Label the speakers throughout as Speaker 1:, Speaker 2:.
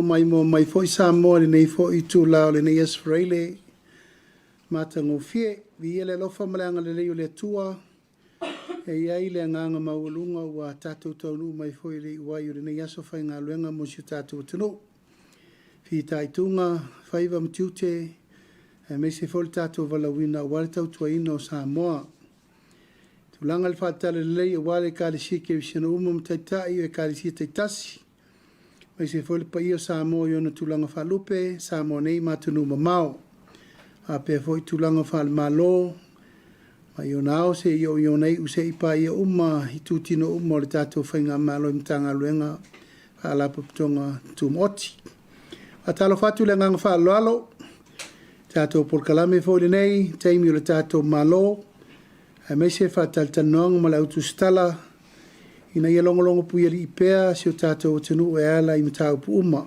Speaker 1: Maimoa mai foi Samoa i lenei foi itula o lenei Aso Faraile matagofie. Viia le alofa ma le agalelei o le Atua e i ai le agaga maualuga ua tatou taunuu mai foi i le iu ai o lenei aso faigaluega mo si o tatou atunuu. Fitaituga faiva ma tiute aemaise foi le tatou valaauina aua le tautuaina o Samoa. Tulaga i le faale-Talalelei aua le Ekalesia Kerisiano uma ma Taitai o Ekalesia taitasi, aemaise foi le paia o Samoa i ona tulaga faalupe, Samoa nei ma atunuu mamao. Faapea foi tulaga faale-Malo, mai ona ao seia oo i ona iu seia paia uma itutino uma o le tatou Faigamalo i Matagaluega ma Faalapotopotoga Tumaoti. Faatalofa atu i le agaga faaaloalo, tatou polokalame foi lenei taimi o le tatou Malo, aemaise faatalatalanoaga ma le autusitala, ina ia logologo puialii pea si o tatou atunuu e ala i mataupu uma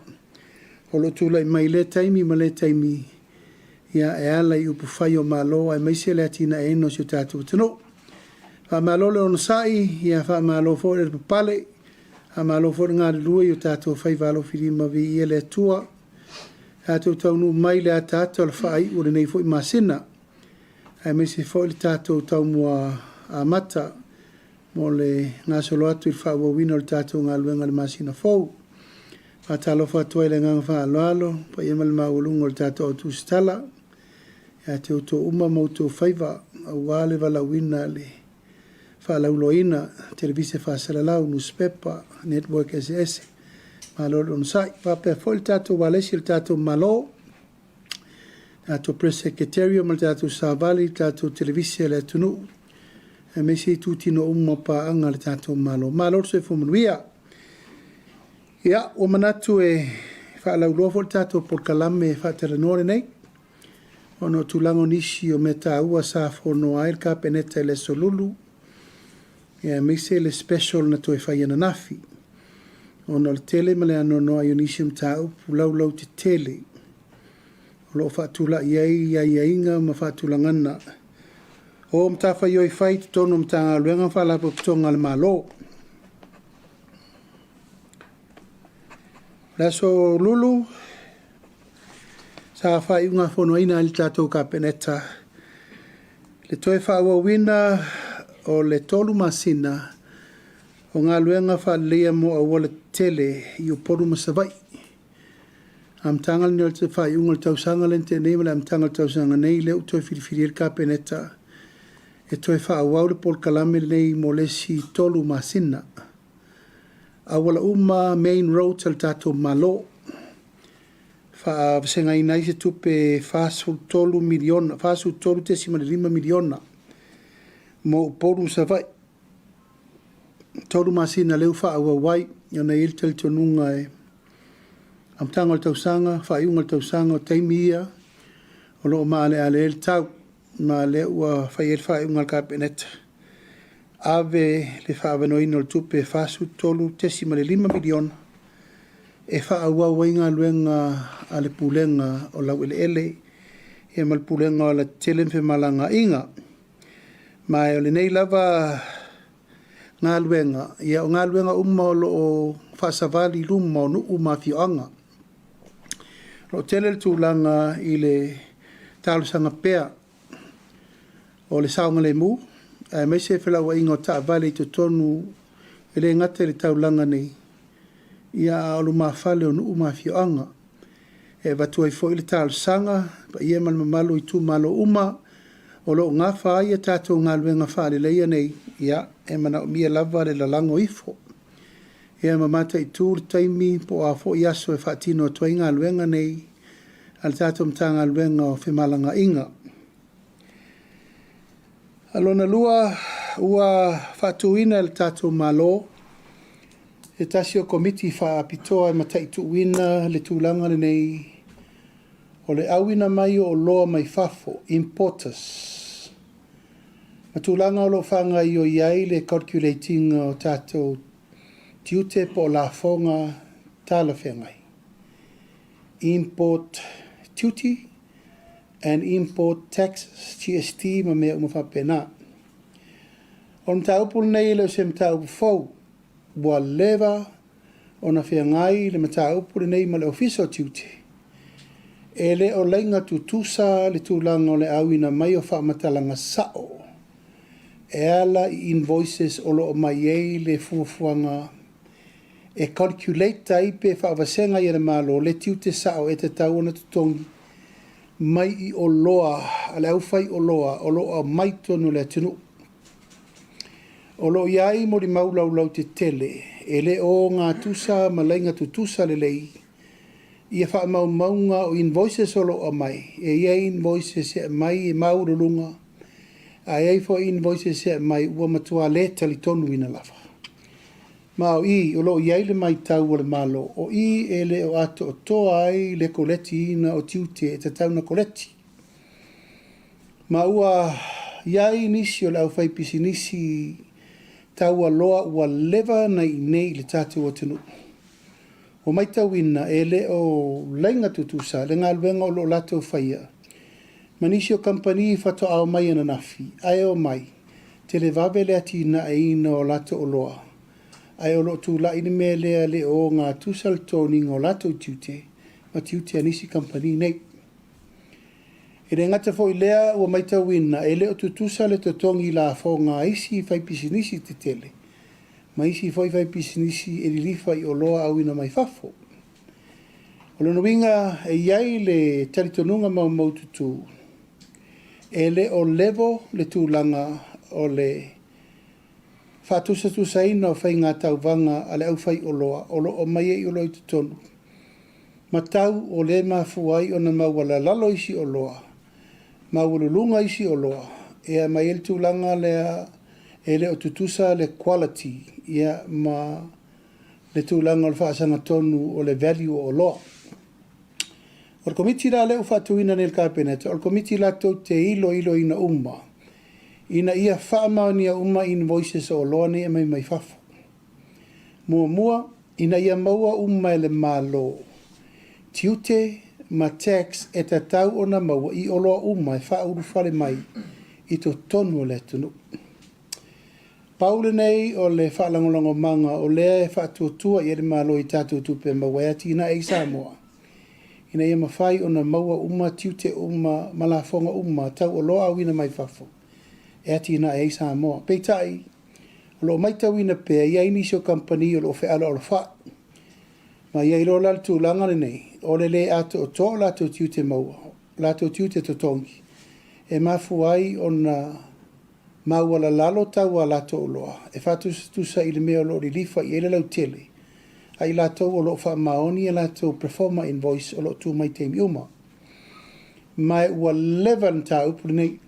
Speaker 1: o lo o tulai mai i lea taimi ma lea taimi, e ala i upufai o Malo aemaise le atinaeina o si o tatou atunuu. Faamalo le onosai, faamalo foi le lavapapale, faamalo foi le galulue i o tatou faiva alofilima. Viia le Atua. Ua tatou taunuu mai i le ataata o le faaiu o lenei foi masina, aemaise foi le tatou taumua amata mo le gasolo atu i le faaauauina o le tatou galuega i le masina fou. Faatalofa atu ai i le agaga faaaloalo i le paia ma le maualuga o le tatou au tusitala, ia te outou uma ma outou faiva aua le valaauina i le faalauiloaina, televise faasalalau, nusipepa, network eseese. Malo le onosai. E faapea foi le tatou ualesi a le tatou Malo, tatou Press Secretariat ma le tatou Savali, le tatou Televise a le atunuu, aemaise itutino uma o paaga a le tatou Malo. Malo le soifua manuia. Ia, ua manatu e faalauiloa foi le tatou polokalame faatalanoa lenei, ona o tulaga o nisi o mea taua sa fonoa ai le Kapeneta i le Aso Lulu, aemaise le special na toe fai ananafi, ona o le tele ma le anoanoai o nisi o mataupu laulautetele o lo o faatulai ai aiaiga ma faatulagaga o matafaioi fai i totonu o Matagaluega ma Faalapotopotoga a le Malo. O le Aso Lulu sa faaiugafonoina ai e le tatou Kapeneta le toe faaauauina o le 3 masina o galuega faaleleia mo aualatetele i Upolu ma Savaii. Amataga lenei o le faaiuga o le tausaga lea na tea nei ma le amataga o le tausaga nei lea ua toe filifili ai le Kapeneta e toe faaauau le polokalame lenei mo le isi 3 masina. Auala uma, main roads a le tatou Malo, faavasegaina ai se tupe e $43 miliona, $43.5 miliona mo Upolu ma Savaii. 3 masina lea ua faaauau ai, ona e i ai le talitonuga e amataga o le tausaga, faaiuga o le tausaga, o taimi ia o lo o maaleale ai le tau, ma o lea ua fai ai le faaiuga a le Kapeneta, ave le faaavanoaina o le tupe e $43.5 miliona e faaauau ai galuega a le Pulega o Laueleele ma le Pulega o Aualatetele ma Femalagaaiga. Ma o lenei lava galuega, o galuega uma o lo o faasavali i luma o nuu ma afioaga. O lo o tele le tulaga i le talosaga pea o le saogalemu, aemaise le felauaiga o taavale i totonu, e le gata i le taulaga nei, a o lumafale o nuu ma afioaga. E avatu ai foi le talosaga i le paia ma le mamalu o itumalo uma o lo o nafa ai a tatou galuega faaleleia nei, e manaomia lava le lalago ifo ma mataitu le taimi po o a foi aso e faatino atu ai galuega nei a le tatou Matagaluega o Femalagaaiga. Lona lua, ua faatuina e le tatou Malo se tasi o Komiti Faapitoa e mataituina le tulaga lenei o le auina mai o oloa mai fafo, importers, ma tulaga o lo o faagaoioi ai le calculate ina o tatou tiute po o lafoga talafeagai, import duty and import taxes, GST ma mea uma faapena. O le mataupu lenei e le o se mataupu fou, ua leva ona feagai le mataupu lenei ma le Ofisa o Tiute, e le o laiga tutusa le tulaga o le auina mai o faamatalaga sao e ala i invoices o lo o mai ai le fuafuaga e calculate ai pe faavasega ai e le Malo le tiute sao e tatau ona totogi mai i oloa a le aufaioloa o lo o aumai i totonu o le atunuu. O lo o i ai molimau laulautetele e le o ogatusa ma laiga tutusa lelei ia faamaumauga o invoices o lo o aumai, e i ai invoices e aumai e maualuluga, ae i ai foi invoices e aumai ua matua le talitonuina lava. Ma o i o lo o i ai le matau a le Malo, o i e le o atoatoa ai le koletiina o tiute e tatau ona koleti. Ma ua i ai nisi o le aufaipisinisi taualoa ua leva ona i inei i le tatou atunuu, ua matauina e le o laiga tutusa le galuega o lo o latou faia ma nisi o kamupani faatoa omai ananafi ae omai televave le atinaeina o latou oloa, ae o lo o tulai le mea lea e le o ogatusa le totogiina o latou tiute ma tiute a nisi kamupani nei. E le gata foi i lea ua matauina e le o tutusa le totogi lafoga a isi faipisinisi tetele ma isi foi faipisinisi e lilifa i oloa auina mai fafo. O lona uiga e i ai le talitonuga maumaututu e le o level le tulaga o le faatusatusaina o faigatauvaga a le aufaioloa o lo o aumai ai oloa i totonu ma tau o lea e mafua ai ona maualalalo isi oloa, maualuluga isi oloa, e aumai ai le tulaga lea e le o tutusa le quality ma le tulaga o le faasagatonu o le value o oloa. O le Komiti la lea ua faatuina nei e le Kapeneta, o le Komiti latou te iloiloina uma ina ia faamaonia uma invoices o oloa nei e aumai mai fafo. Muamua, ina ia maua uma e le Malo tiute ma tax e tatau ona maua i oloa uma e faaulufale mai i totonu o le atunuu. Pau lenei o le faalagolagomaga o lea e faatuatua i ai le Malo i tatou tupe maua e atinae ai Samoa, ina ia mafai ona maua uma tiute uma ma lafoga uma tau oloa auina mai fafo e atinae ai Samoa. Peitai, o lo o matauina pea e i ai nisi o kamupani o lo o fealoalofai, ma i ai loa la le tulaga lenei o le le atoatoa o latou tiute maua, latou tiute totogi, e mafua ai ona maualalalo tau a latou oloa e faatusatusa i le mea o lo o lilifa i ai le lautele a i latou o lo o faamaoni a latou proforma invoice o lo o tu mai i taimi uma. Ma ua leva le mataupu lenei.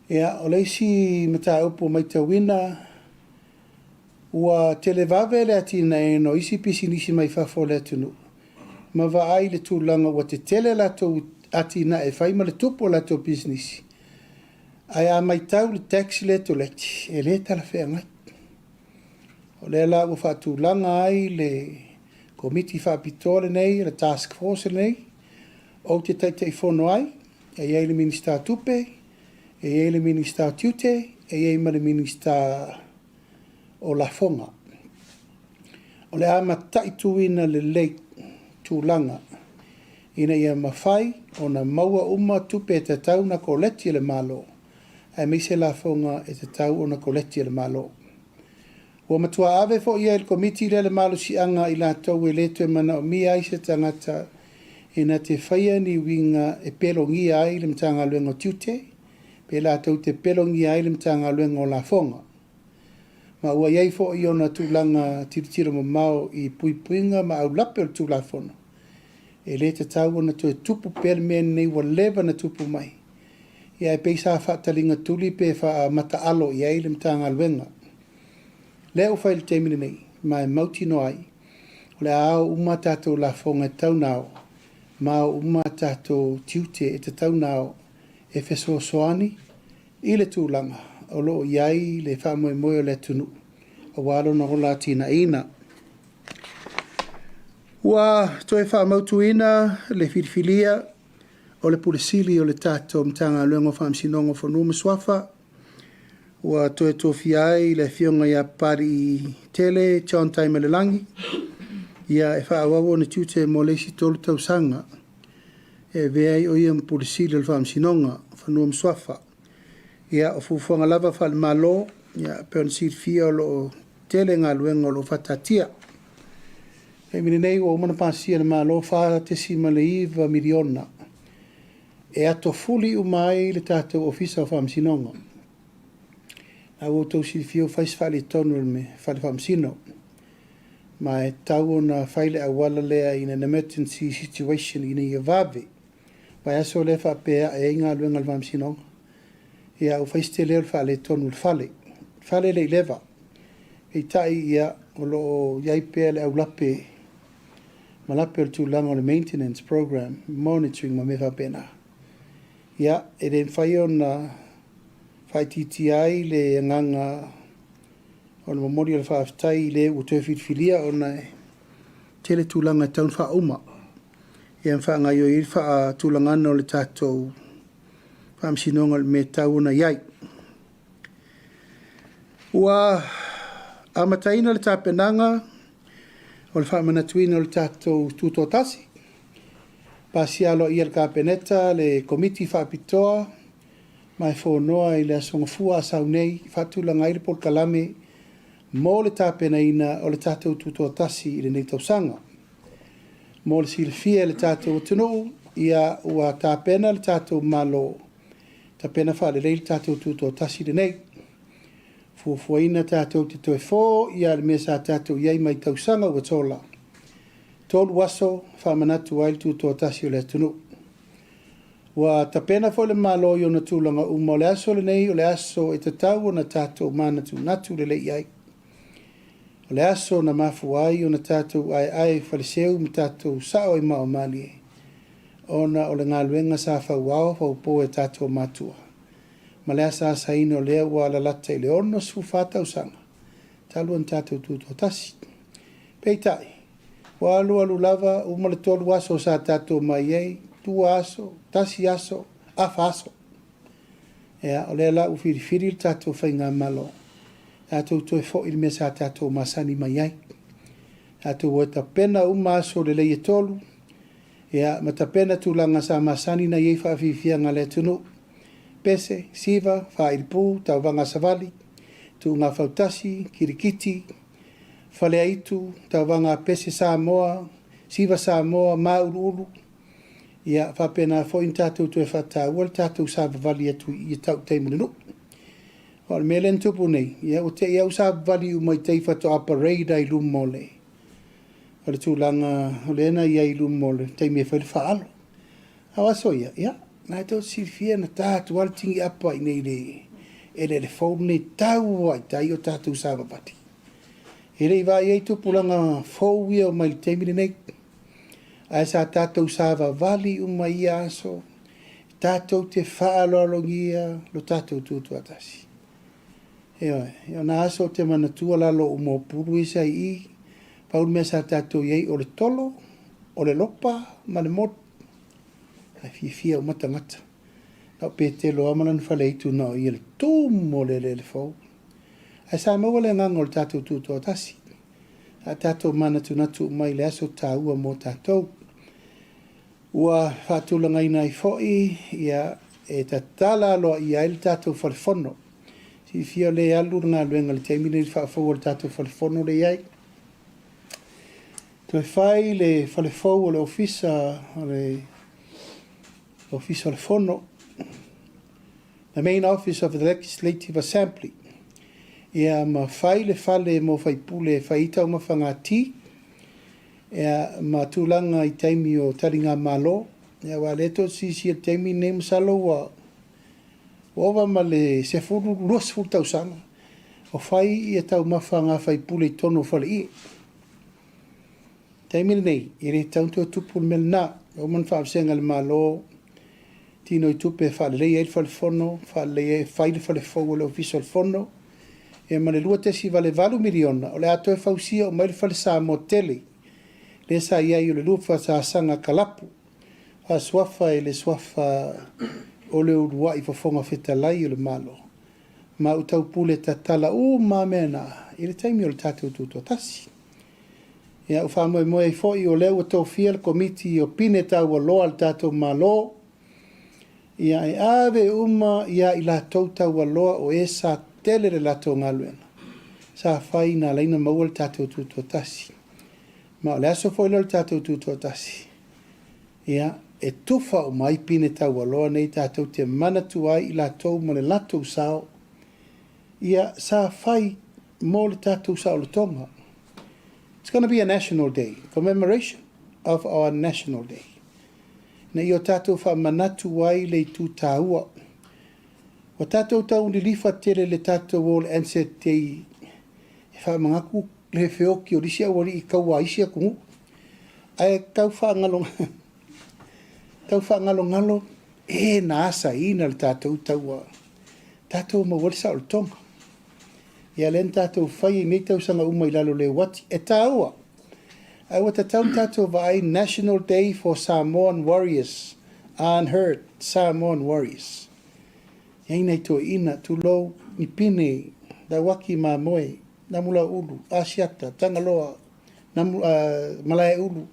Speaker 1: Ia, o le isi mataupu ua matauina, ua televave le atinaeina o isi pisinisi mai fafo o le atunuu ma vaai i le tulaga ua tetele latou atinae e fai ma le tupu o latou pisinisi, ae a matau i le tax lea e toleti, e le talafeagai. O lea la ua faatulaga ai le Komiti Faapitoa lenei, le Task Force lenei, ou te Taitaifono ai, e i ai le Minisita o Tupe, e i ai le Minisita o Tiute, e i ai ma le Minisita o Lafoga. O le a mataituina lelei tulaga ina ia mafai ona maua uma tupe e tatau ona koleti e le Malo, aemaise lafoga e tatau ona koleti e le Malo. Ua matua ave foi i ai e le Komiti lea le malosiaga i latou e le toe manaomia ai se tagata ina te faia ni uiga e pelogia ai le Matagaluega o Tiute, pe latou te pelogia ai le Matagaluega o Lafoga. Ma ua i ai foi ona tulaga tilotilo mamao i puipuiga ma aulape o le Tulafono, e le tatau ona toe tupu pea le mea lenei ua leva ona tupu mai, ia ae pei sa faataligatuli pe faamataalo i ai le Matagaluega. Lea ua fai i le taimi lenei, ma e mautinoa ai, o le a ao uma a tatou lafoga e tatau ona ao, ma ao uma a tatou tiute e tatau ona ao e fesoasoani i le tulaga o lo o i ai le faamoemoe o le atunuu aua lona ola atinaeina. Ua toe faamautuina le filifilia o le Pule Sili o le tatou Matagaluega o Faamasinoga o Fanua ma Suafa. Ua toe tofia ai le Afioga ia Papaliitele John Taimalelagi e faaauau ona tiute mo le isi 3 tausaga e avea ai o ia ma Pule Sili o le Faamasinoga o Fanua ma Suafa. Ia, o fuafuaga lava faale-Malo, e pei ona silafia o lo o tele galuega o lo o faataatia. O le taimi lenei ua uma ona pasia e le Malo e $4.9 miliona e atofuli uma ai le tatou Ofisa o Faamasinoga. A ua outou silafia ua fai si faaletonu o le Fale Faamasino, ma e tatau ona fai le auala lea in an emergency situation ina ia vave. O le vaiaso lea e faapea e ae ai galuega a le Faamasinoga, ia ua fai si tele o le faaletonu o le fale. O le fale e le i leva, peitai ia, o lo o i ai pea le aulape ma lape o le tulaga o le maintenance program, monitoring ma mea faapena. Ia, e le mafai ona faaitiitia ai le agaga o le momoli o le faafetai i le ua toe filifilia ona e tele tulaga e tatau ona faauma, ia ma faagaoioi ai le faatulagaga o le tatou Faamasinoga i le mea e tatau ona i ai. Ua amataina le tapenaga o le faamanatuina o le tatou Tutoatasi, pasia aloaia e le Kapeneta le Komiti Faapitoa ma e fonoa i le Aso Gafua a sau nei e faatulaga ai le polokalame mo le tapenaina o le tatou Tutoatasi i lenei tausaga. Mo le silafia e le tatou atunuu, ia ua tapena le tatou Malo, tapena faalelei le tatou Tutoatasi lenei. Fuafuaina tatou te toe foia lava le mea sa tatou i ai mai tausaga ua sola, 3 aso faamanatu ai le Tutoatasi o le atunuu. Ua tapena foi le Malo i ona tulaga uma, o le aso lenei o le aso e tatau ona tatou manatunatu lelei i ai. O le aso na mafua ai ona tatou aeae i faleseu ma tatou sao i maaomalie, ona o le galuega sa fauao faupo e tatou matua, ma le asaasaina o lea ua alalata i le 64 tausaga talu ona tatou tutoatasi. Peitai, ua alu alu lava uma le 3 aso sa tatou omai ai, 2 aso, 1 aso, afa aso. Ia, o lea la ua filifili le tatou faigamalo, tatou toe foi i le mea sa tatou masani mai ai. Tatou o e tapena uma aso lelei e 3, ia, ma tapena tulaga sa masani ona i ai faafiafiaga a le atunuu. Pese, siva, faailipu, tauvaga savali, tuuga fautasi, kirikiti, faleaitu, tauvaga pese Samoa, siva Samoa, mauluulu. Ia faapena foi ona tatou toe faataua le tatou savavali atu i tautai ma le nuu. O le mea lea na tupu nei, ia ua te i au savavali uma i tai faatoa parade ai luma o le tulaga o lea na i ai i luma o le taimi e fai le faalo. A o aso ia, ia, na e tou te silafia na ta atu lava le tini'apa i inei i le eleele fou lenei, tau lava i tai o tatou savavali. E le i vaai ai tupulaga fou ia mai le taimi lenei. Ae sa tatou savavali uma i ia aso, tatou te faaaloalogia lo tatou tutoatasi. Ioe, o na aso ou te manatua lalo o uma o pulu ia sa i i, pau le mea sa tatou i ai o le tolo, o le lopa ma le moli. Ae fiafia uma tagata. Na o Petelo lava ma lana faleaitu na o ia le tumu o le eleele fou. Ae sa maua le agaga o le tatou tutoatasi. A tatou manatunatu uma i le aso taua mo tatou. Ua faatulagaina ai foi ia, e tatala aloaia ai le tatou falefono. Silafia o lea e alu le galuega i le taimi lenei i le faafou o le tatou falefono lea e i ai. Toe fai le fale fou o le Ofisa o le Ofisa o le Fono, the main office of the Legislative Assembly. Ia ma fai le fale mo faipule e fai ai taumafaga ti, ia, ma tulaga i taimi o taligamalo. Ia, aua o lea tou te silasila i le taimi lenei masalo ua ova ma le 10, 20 tausaga o fai ia taumafa a faipule i totonu o faleie. Taimi lenei, e le tatau ona toe tupu le mea lena. Ua uma ona faavasega e le Malo tino i tupe e faaleleia ai le falefono, faaleleia ai, fai le fale fou o le Ofisa o le Fono, ia ma le $2.8 miliona, o le a toe fausia uma ai le fale Samoa tele, lea sa i ai o le lua sasaga kalapu, faasuafa i le suafa o le uluai fofoga fetalai o le Malo. Ma ua taupule tatala uma lava mea na i le taimi o le tatou tutoatasi. Ia, ua faamoemoe ai foi o lea ua tofia le Komiti o Pine Taualoa a le tatou Malo, ia e ave uma ia i latou taualoa o e sa tele le latou galuega sa fai na ala ai ona maua le tatou tutoatasi. Ma o le aso foi lea o le tatou tutoatasi, ia, e tufa uma ai pine taualoa nei tatou te manatua ai i latou ma le latou sao, ia, sa fai mo le tatou saolotoga. It's gonna be a national day, commemoration of our national day. Ina ia o tatou faamanatu ai le itu taua. Ua tatou tau lilifa tele i le tatou o i le Anzac Day e faamanatu le feoti o nisi aualii i taua a isi atunuu. Ae tau faagalo, tau faagalogalo e na asaina le tatou taua, tatou maua ai le saolotoga. Ia lea na tatou fai i nei tausaga uma i lalo o le uati. E taua, ae ua tatau ona tatou vaai National Day for Samoan Warriors, Unheard Samoan Warriors. E i ai nai toeaiina, tulou, ni pine, lauaki mamoe, namulauulu, Asiata, Tagaloa, namu, Malaeulu,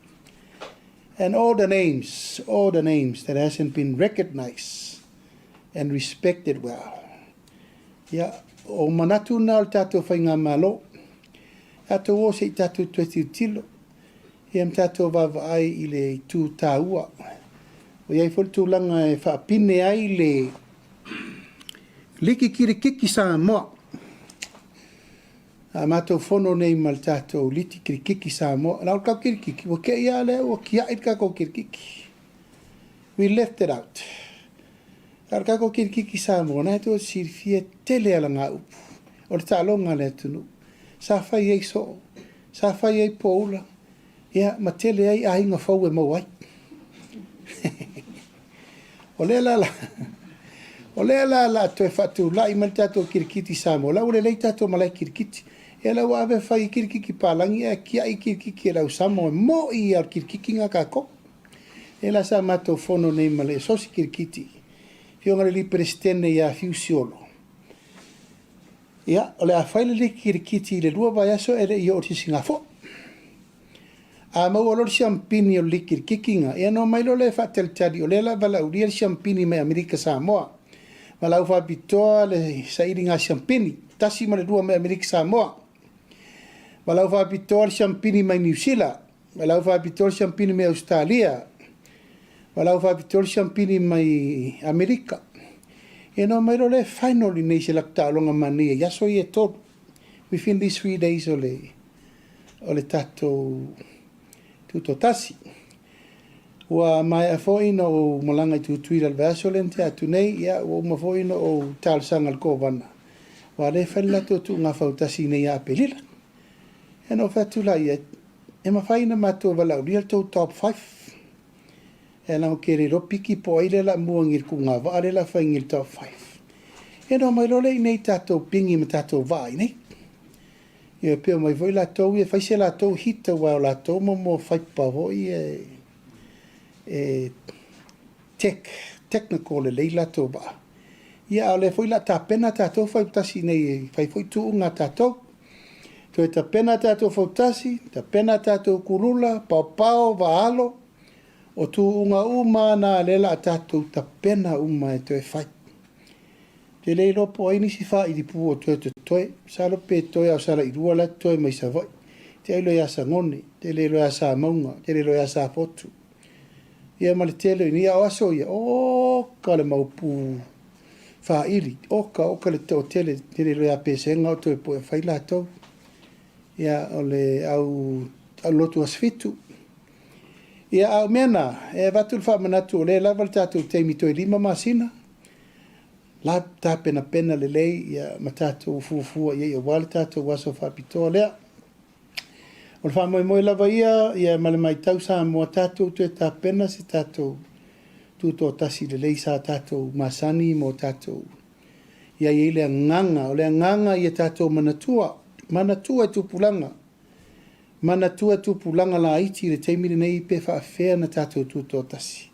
Speaker 1: and all the names, all the names that hasn't been recognized and respected well. Ia, o manatu na o le tatou faigamalo. Tatou o se i tatou toe tilotilo, ia ma tatou vaavaai i le itu taua. Ua i ai foi le tulaga e faapine ai le Liki Kirikiki Samoa. A matou fono nei ma le tatou Liki Kirikiki Samoa. Na o le tatou kirikiki, ua te i lava lea ua tiai le tatou kirikiki. We left it out. A o le tatou kirikiki Samoa, na e tou te silafia e tele alagaupu o le taaloga a le atunuu. Sa fai ai soo, sa fai ai poula, ia ma tele ai aiga fou e maua ai. O lea la, o lea la la toe faatulai mai le tatou kirikiti Samoa, la ua lelei tatou malae kirikiti. Ia la ua ave fai kirikiki palagi ae tiai kirikiki e le au Samoa, e moi ia o le kirikiki na tatou. E la sa matou fono nei ma le Asosi Kirikiti, Afioga i le Alii Peresetene ia Fiu Siolo. Ia, o le a fai le Liki Kirikiti i le 2 vaiaso e le i oo i le sisigafua. A maua loa le siampini o le Liki Kirikiti na, ia ona omai loa lea e faatalitali, o lea o le a valaaulia le siampini mai Amerika Samoa. Valaau faapitoa le sailiga siampini, 1 ma le 2 mai Amerika Samoa. Valaau faapitoa le siampini mai Niu Sila. Valaau faapitoa le siampini mai Ausetalia. Valaau faapitoa le siampini mai Amerika. Ia ona omai loa lea e final i nei i se latou taaloga manaia i aso ia e 3. Within these 3 days o le, o le tatou tutoatasi. Ua maea foi ona ou malaga i Tutuila i le vaiaso lea na tea atu nei, ia ua uma foi ona ou talosaga i le Kovana, aua o lea e fai le latou tuuga fautasi nei ia Aperila. Ia ona ou fai atu laia, e mafai ona matou valaaulia le tou top five. Ia leaga ou te le iloa piki po o ai lea o le a mua nei i le tuuga vaa lea o le a fai nei i le top five. Ia ona omai loa lea i inei i tatou pigi ma tatou vaa i inei. Ia pei omai foi latou ia e fai se latou hit aua o latou mo mo faipa foi ia e tech, technical lelei latou vaa. Ia a o lea foi o le a tapena tatou fautasi nei e fai foi tuuga a tatou. Toe tapena tatou fautasi, tapena tatou kulula, paopao, vaalo, o tuuga uma na lea o le a tatou tapena uma e toe fai. Ou te le iloa po o ai nisi faailipu o toe totoe. Masalo pe toe lava o Salailua la e totoe mai Savaii. Te ailoa ia Sagone, te le iloa ia Samauga, te le iloa ia Safotu. Ia ma le tele o nei, a o aso ia, oka le mau pu faaili, oka, oka le toatele, te le iloa ia Pesega o toe poe fai latou. Ia, o le au, au lotu aso 7. Ia, a o mea na, e avatu le faamanatu o lea e lava le tatou taimi toe 5 masina, la tapenapena lelei ia ma tatou fuafua i ai aua le tatou aso faapitoa lea. O le faamoemoe lava ia, ia ma le matau Samoa tatou toe tapena se tatou tutoatasi lelei sa tatou masani mo tatou ia i ai le agaga, o le agaga ia tatou manatua, manatua e tupulaga, manatua e tupulaga laiti i le taimi lenei pe faafefea na tatou tutoatasi.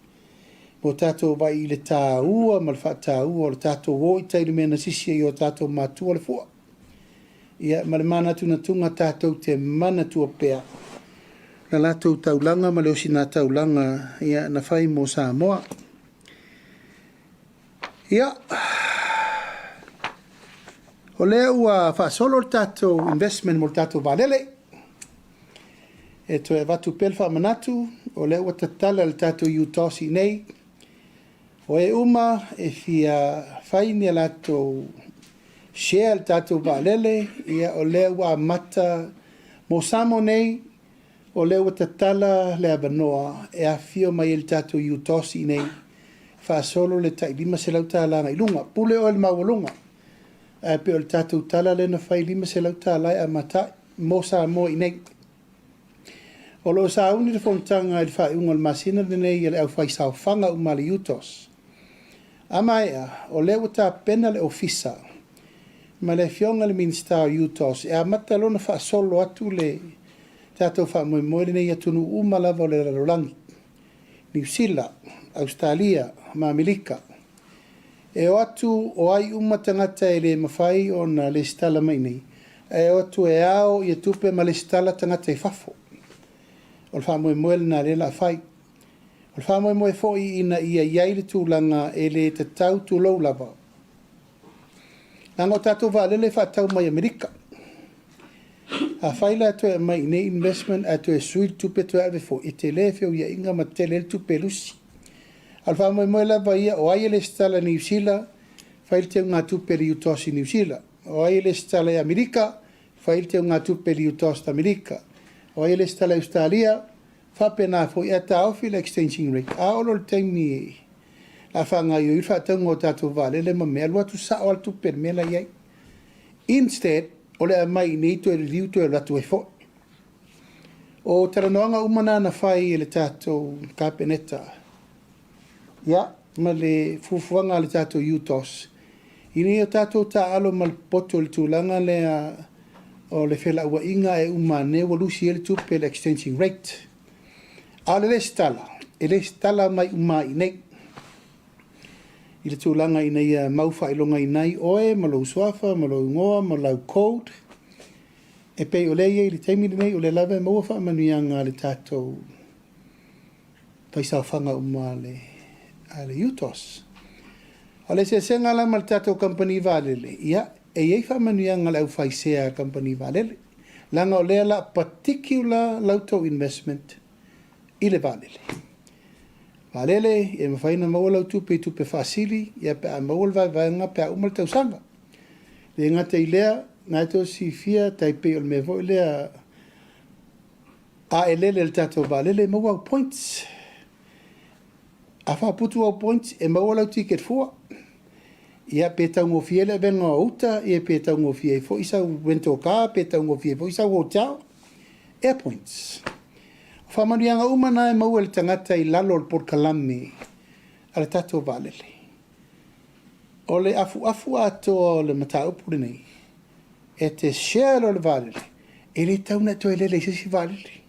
Speaker 1: Mo tatou vaai i le tāua ma le faataua o le tatou o i tai i le mea na sisi ai e o tatou matua le fua. Ia, ma le manatunatuga tatou te manatua pea la latou taulaga ma le osinā taulaga ia na fai mo Samoa. Ia, o lea ua faasolo le tatou investment mo le tatou vaalele. E toe avatu pea le faamanatu, o lea ua tatala le tatou UTOS i inei. O e uma e fia fai ni a latou share le tatou vaalele, ia o lea ua amata mo Samoa nei, o lea ua tatala le avanoa e afifio mai ai le tatou UTOS i inei, faasolo le tai $500 agai i luga. Pule oe i le maualuga, ae pei o le tatou tala lea na fai, $500 e amata ai mo Samoa i inei. O lo o sauni le fonotaga i le faaiuga o le masina lenei a le aufaisaofaga uma a le UTOS. A maea, o lea ua tapena le ofisa ma le afioga i le Minisita o UTOS e amata loa ona faasolo atu le tatou faamoemoe lenei i atunuu uma lava o le lalolagi, Niu Sila, Ausetalia ma Amerika. E o atu o ai uma tagata e le mafai ona lesitala mai i inei, ae o atu e ao ia tupe ma lesitala tagata i fafo. O le faamoemoe lena o lea o le a fai. O le faamoemoe foi ina ia i ai le tulaga e le tatau tulou lava, leaga o tatou vaalele e faatau mai Amerika. Afai la e toe aumai i inei investment ae toe sui le tupe toe ave foi, e tele le feuiaiga ma tele ai le tupe e lusi. A o le faamoemoe lava ia, o ai e lesitala i Niu Sila, fai le teugatupe a le UTOS i Niu Sila. O ai e lesitala i Amerika, fai le teugatupe a le UTOS i Amerika. O ai e lesitala i Ausetalia, faapena foi, ae taofi le exchanging rate. A oo loa i le taimi o le a faagaoioi le faatauga o tatou vaalele ma mea, alu atu sao lava le tupe i le mea la e i ai. Instead, o le aumai i inei toe liliu toe alu atu ai foi. O talanoaga uma na na fai e le tatou Kapeneta, ia, ma le fuafuaga a le tatou UTOS, ina ia tatou taaalo ma le popoto i le tulaga lea o le felauaiga ae uma ane ua lusi ai le tupe i le exchanging rate. A o le lesitala, e lesitala mai uma i inei i le tulaga ina ia mau faailogaina ai oe ma lou suafa ma lou igoa ma lau code e pei o lea e i ai i le taimi lenei, o lea lava e maua faamanuiaga a le tatou faisaofaga uma a le UTOS. O le eseesega la ma le tatou kamupani vaalele, ia, e i ai faamanuiaga a le aufaisea a kamupani vaalele, leaga o lea o le a particular la outou investment i le vaalele. Vaalele, e mafai ona maua lau tupe i tupe faasili, ia pe a maua le vaevaega pe a uma le tausaga. E le gata i lea, na e tou te silafia, tai pei o le mea foi lea, a e lele i le tatou vaalele e maua au points. A faaputu au points, e maua lau ticket fua. Ia pe taugofie le avega o uta, ia pe taugofie ai foi sau rental car, pe taugofie foi sau hotel. Air points. O faamanuiaga uma na e maua e le tagata i lalo o le polokalame a le tatou vaalele. O le afuafu atoa o le mataupu lenei, e te share loa le vaalele, e le tatau ona e toe lele i se isi vaalele.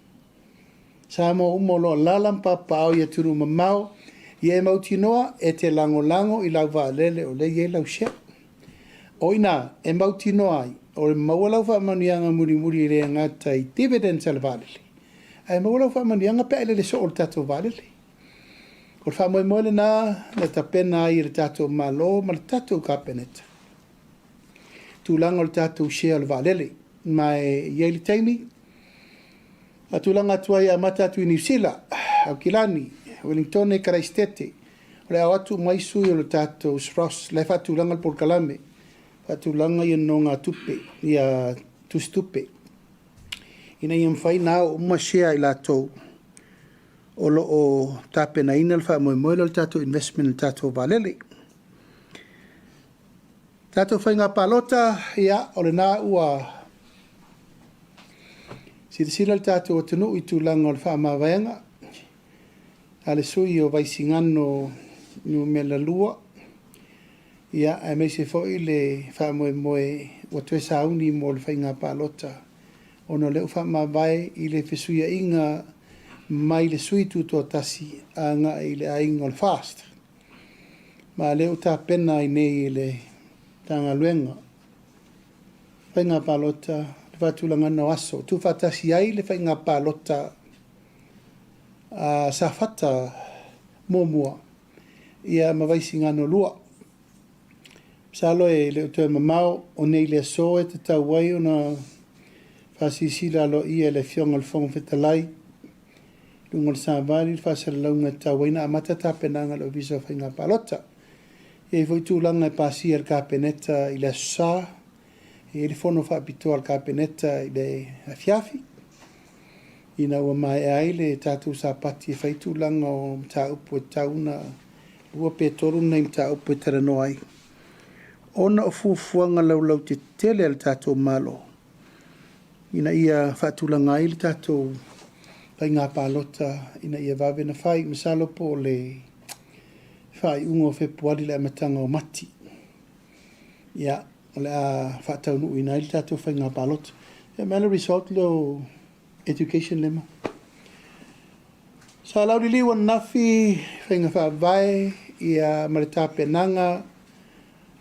Speaker 1: Samoa uma o lo o alaala ma papaaao i atunuu mamao, ia e mautinoa e te lagolago i lau vaalele o lea e i ai lau share. O i ina e mautinoa ai, o le maua lau faamanuiaga mulimuli e le gata i dividends a le vaalele, ae maua lau faamanuiaga pe a e lele soo i le tatou vaalele. O le faamoemoe lena na tapena ai e le tatou Malo ma le tatou Kapeneta tulaga o le tatou share o le vaalele. Ma e i ai le taimi, faatulaga atu ai e amata atu i Niu Sila, Aukilani, Ueligitone, Karaisitete, o le a o atu uma ai sui o le tatou SROS, la e faatulaga le polokalame, faatulaga ia nonogatupe, ia tusitupe, ina ia mafai ona ao uma share a i latou o lo o tapenaina le faamoemoe lea o le tatou investment i le tatou vaalele. Tatou faiga palota, ia, o lena ua silasila le tatou atunuu i tulaga o le faamavaega a le sui o Vaisigano Nu.2, ia, aemaise foi le faamoemoe ua toe sauni mo le faiga palota, ona o lea ua faamavae i le fesuiaiga mai le sui tutoatasi agai i le aiga o le FAST. Ma lea ua tapena ai nei e le Matagaluega faiga palota le faatulagaga o aso tuufaatasi ai le faiga palota a Safata 1 ia ma Vaisigano 2. Masalo e le o toe mamao o nei le aso e tatau ai ona faasilasila aloaia e le Afioga i le Fofoga Fetalai i luga o le savali le faasalalauga e tatau ai ona amata tapenaga a le Ofisa o Faiga Palota. E i ai foi tulaga e pasia e le Kapeneta i le Aso Sa, e i ai le fono faapitoa a le Kapeneta i le afiafi, ina ua maea ai le tatou sapati e fai tulaga o mataupu e tatau ona 2 pe 3 nai mataupu e talanoa ai, ona o fuafuaga laulautetele a le tatou Malo ina ia faatulaga ai le tatou faiga palota ina ia vave ona fai. Masalo po o le faaiuga o Fepuari i le amataga o Mati, ia, o le a faataunuuina ai le tatou faiga palota. Ia ma le result lea o education lema. Sa lauliliu ananafi faiga faavae ia ma le tapenaga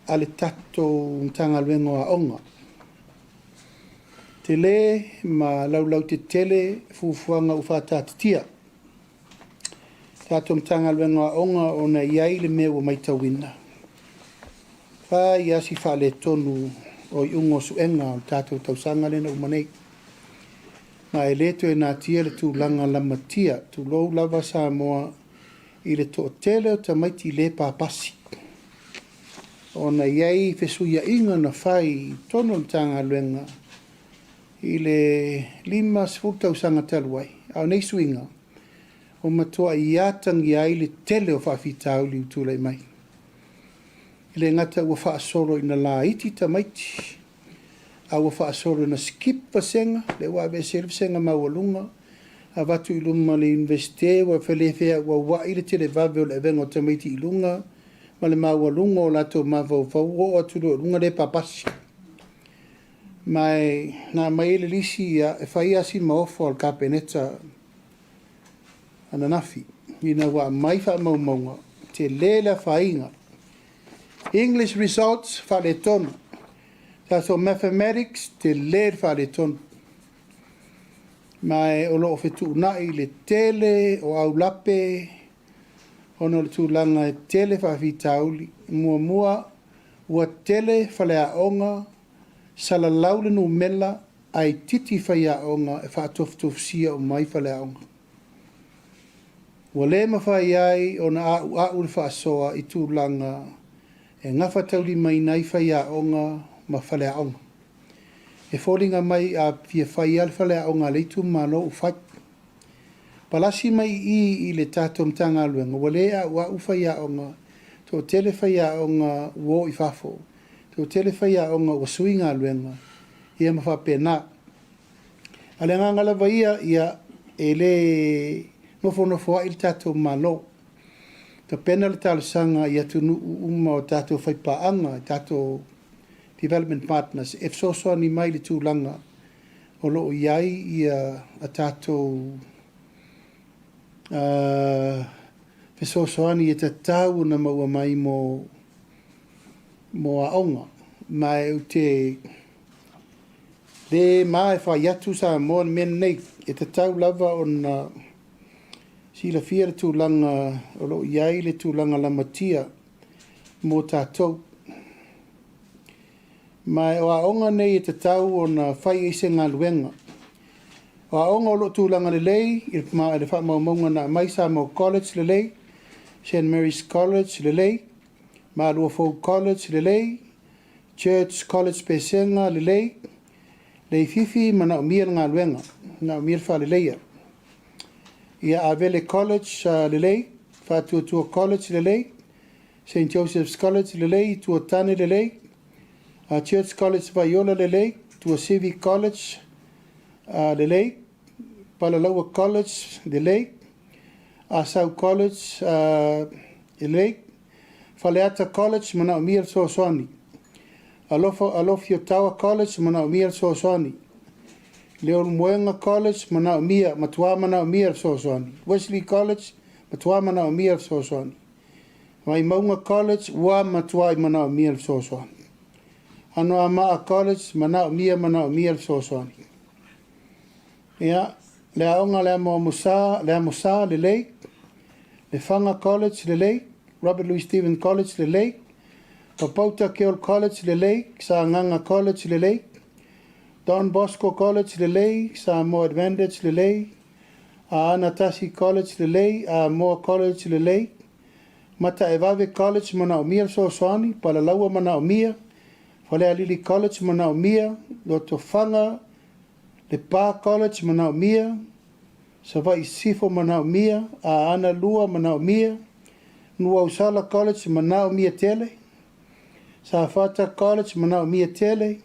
Speaker 1: a le tatou Matagaluega o Aoga. Tele ma laulautetele fuafuaga ua faataatitia. Tatou Matagaluega o Aoga ona e i ai le mea ua matauina, fai lava si faaletonu o iuga o suega o le tatou tausaga lea na uma nei. Ma e le toe natia le tulaga lamatia, tulou lava Samoa, i le toatele o tamaiti le papasi, ona e i ai fesuiaiga na fai i totonu o le Matagaluega i le 50 tausaga talu ai, a o nei suiga, ua matuai atagia ai le tele o faafitauli ua tulai mai. E le gata ua faasolo ina laiti tamaiti, a ua faasolo ina skip vasega, lea ua aveese ai le vasega maualuga, avatu i luma o le Iunivesite ua feauauai le televave o le avega o tamaiti i luga ma le maualuga o latou mafaufau, ua oo atu loa i luga le papasi. Ma e na aumai ai le lisi, ia, e fai lava si maofa o le Kapeneta ananafi, ina ua aumai faamaumauga, tele le afaina. English results, faaletonu. Tatou mathematics, tele le faaletonu. Ma e o lo o fetuunai le tele o aulape ona o le tulaga e tele faafitauli. Muamua, ua tele faleaoga, salalau le numera ae itiiti faiaoga e faatofutofusia uma ai faleaoga. Ua le mafai ai ona auau le faasoa i tulaga e gafataulimaina ai faiaoga ma faleaoga. E foliga mai a fia fai lava le faleaoga a le itumalo ua fai. Palasi mai i i i le tatou Matagaluega, ua le auau faiaoga, toatele faiaoga ua o i fafo, toatele faiaoga ua sui galuega, ia ma faapena. A o le agaga lava ia, ia e le nofonofo ai le tatou Malo. Tapena le talosaga i atunuu uma o tatou faipaaga, tatou development partners, e fesoasoani mai i le tulaga o lo o i ai ia a tatou fesoasoani e tatau ona maua mai mo aoga. Ma ou te le ma e fai atu Samoa le mea lenei, e tatau lava ona silafia le tulaga o lo o i ai le tulaga lamatia mo tatou. Ma o aoga nei e tatau ona fai ai se galuega. O aoga o lo o tulaga lelei i le faamaumauga na aumai, Samoa College lelei, St Mary's College lelei, Maluafou College lelei, Church College Pesega lelei, Leififi manaomia le galuega, manaomia le faaleleia. Ia Avele College lelei, Faatuatua College lelei, St Joseph's College lelei, Tuatane lelei, Church College Vaiola lelei, Tuasivi College lelei, Palalaua College lelei, Asau College lelei, Faleata College manaomia le fesoasoani, Alofa Alofiotaua College manaomia le fesoasoani, Leulumoega College, manaomia, matua manaomia le fesoasoani. Wesley College, matua manaomia le fesoasoani. Vaimauga College, ua matuai manaomia le fesoasoani. Anoamaa College, manaomia, manaomia le fesoasoani. Ia, le aoga le Amoamosa, le Amosa, lelei. Lefaga College, lelei. Robert Louis Stevens College, lelei. Papauta Keolu College, lelei. Sagaga College, lelei. Don Bosco College, lelei. Samoa Advantage, lelei. Aana Tasi College, lelei. Amoa College, lelei. Mataevave College, manaomia le fesoasoani. Palalaua, manaomia. Falealili College, manaomia. Lotofaga, Lepa College, manaomia. Savaii Sisifo, manaomia. Aana 2, manaomia. Nuuausala College, manaomia tele. Safata College, manaomia tele.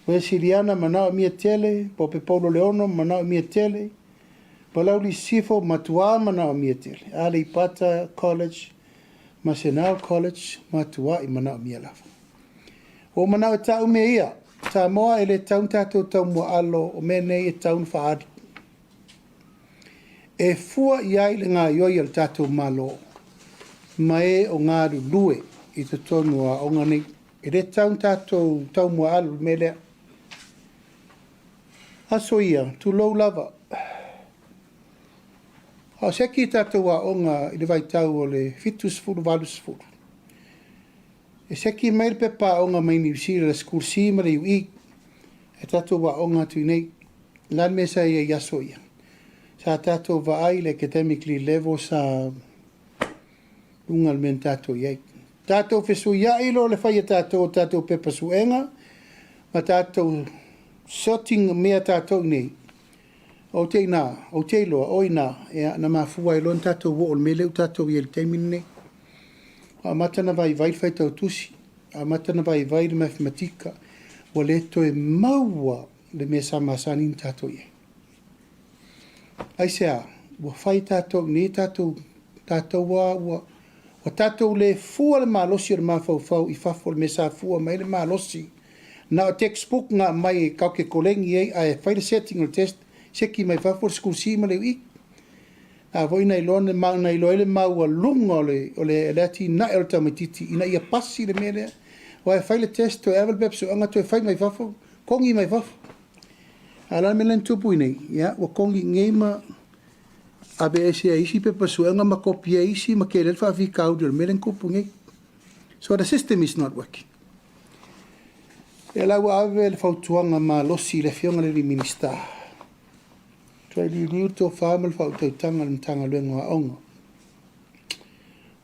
Speaker 1: Uesiliana, manaomia tele. Pope Paulo Leono, manaomia tele. Palauli Sisifo, matua manaomia tele. Aleipata College ma Senao College, matuai manaomia lava. Ua ou manao e ta'u mea ia, Samoa e le tau ni tatou taumuaalo o mea nei e tau na faaali. E fua i ai le gaoioi a le tatou Malo ma e o galulue i totonu o aoga nei. E le tau ni tatou taumuaalo i le mea lea. Aso ia, tulou lava. A o seki i tatou aoga i le vaitau o le 70, 80. E seki mai le pepa aoga mai Niu Sila, le School C ma le UE, e tatou aoga atu i nei. O le a le mea sa i ai i aso ia? Sa tatou vaai i le academically level sa luga o le mea na tatou i ai. Tatou fesuiai loa le fai a tatou o tatou pepa suega ma tatou sorting mea tatou i nei. Ou te ina, ou te iloa, o ina, ia, na mafua ai loa ona tatou oo i le mea lea ua tatou i ai i le taimi lenei. Ua amata ona vaivai le faitau tusi, amata ona vaivai le mathematika, ua le toe maua le mea sa masani ona tatou i ai. Aisea? Ua fai tatou i nei tatou, tatou lava ua, ua tatou le fua le malosi o le mafaufau i fafo i le mea sa fua mai ai le malosi. Na o textbook na aumai e tatou te koleni ai ae fai le setting o le test, seki mai fafo le School C ma le UE. A foi na iloa na iloa ai le maualuga o le, o le, le atinae o le tamaitiiti ina ia pasi le mea lea. Aua e fai le test, toe ave le pepa suesuega toe fai mai fafo, kogi mai fafo. A o le a le mea lea na tupu i inei? Ia, ua kogi i inei ma aveese ai isi pepa suega ma kopi ai isi ma tele ai le faafitauli o le mea lea na tupu nei. So the system is not working. Lea la ua ave le fautuaga malosi i le Afioga i le Minisita, toe liuliu le tofa ma le faautautaga a le Matagaluega o Aoga.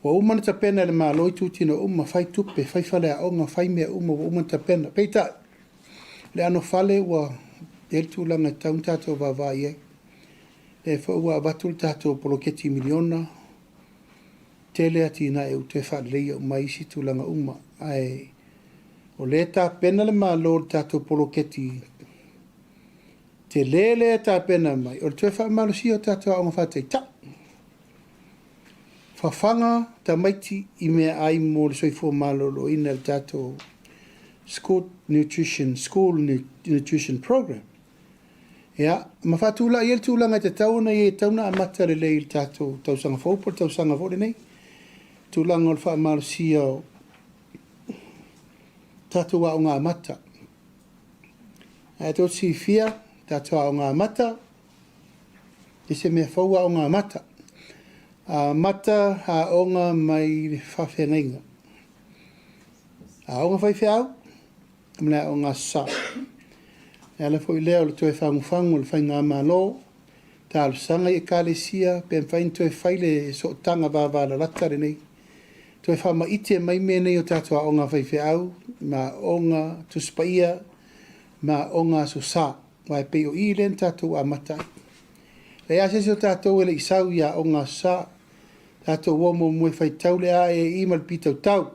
Speaker 1: Ua uma ona tapena e le Malo itutino uma, fai tupe, fai faleaoga, fai mea uma ua uma ona tapena. Peitai, le anofale ua i ai le tulaga e tatau ona tatou vaavaai i ai. Lea foi ua avatu le tatou poloketi miliona, tele atinae ua toe faaleleia uma ai isi tulaga uma. Ae o lea e tapena le Malo i le tatou poloketi tele lea e tapena mai, o le toe faamalosia o tatou aoga faataitai. Fafaga tamaiti i meaai mo le soifua maloloina i le tatou School Nutrition, School Nutrition Program. Ia, ma faatulai ai le tulaga e tatau ona i ai, e tatau ona amata lelei i le tatou tausaga fou po o le tausaga foi lenei. Tulaga o le faamalosia o tatou aoga amata. Ae tou te silafia, tatou aoga amata, e se mea fou aoga amata. Amata aoga mai le faafeagaiga. Aoga faifeau ma le aoga Aso Sa. O le ala foi lea o le toe fagufagu o le faigamalo, talosaga i Ekalesia pe mafai ona toe fai le sootaga vavalalata lenei, toe faamaite mai mea nei o tatou aoga faifeau ma aoga Tusi Paia ma aoga Aso Sa, aua e pei o i lea na tatou amata ai. E leai lava se isi o tatou e le i sau i aoga Aso Sa, tatou o muamua e faitau le A E I ma le P tautau,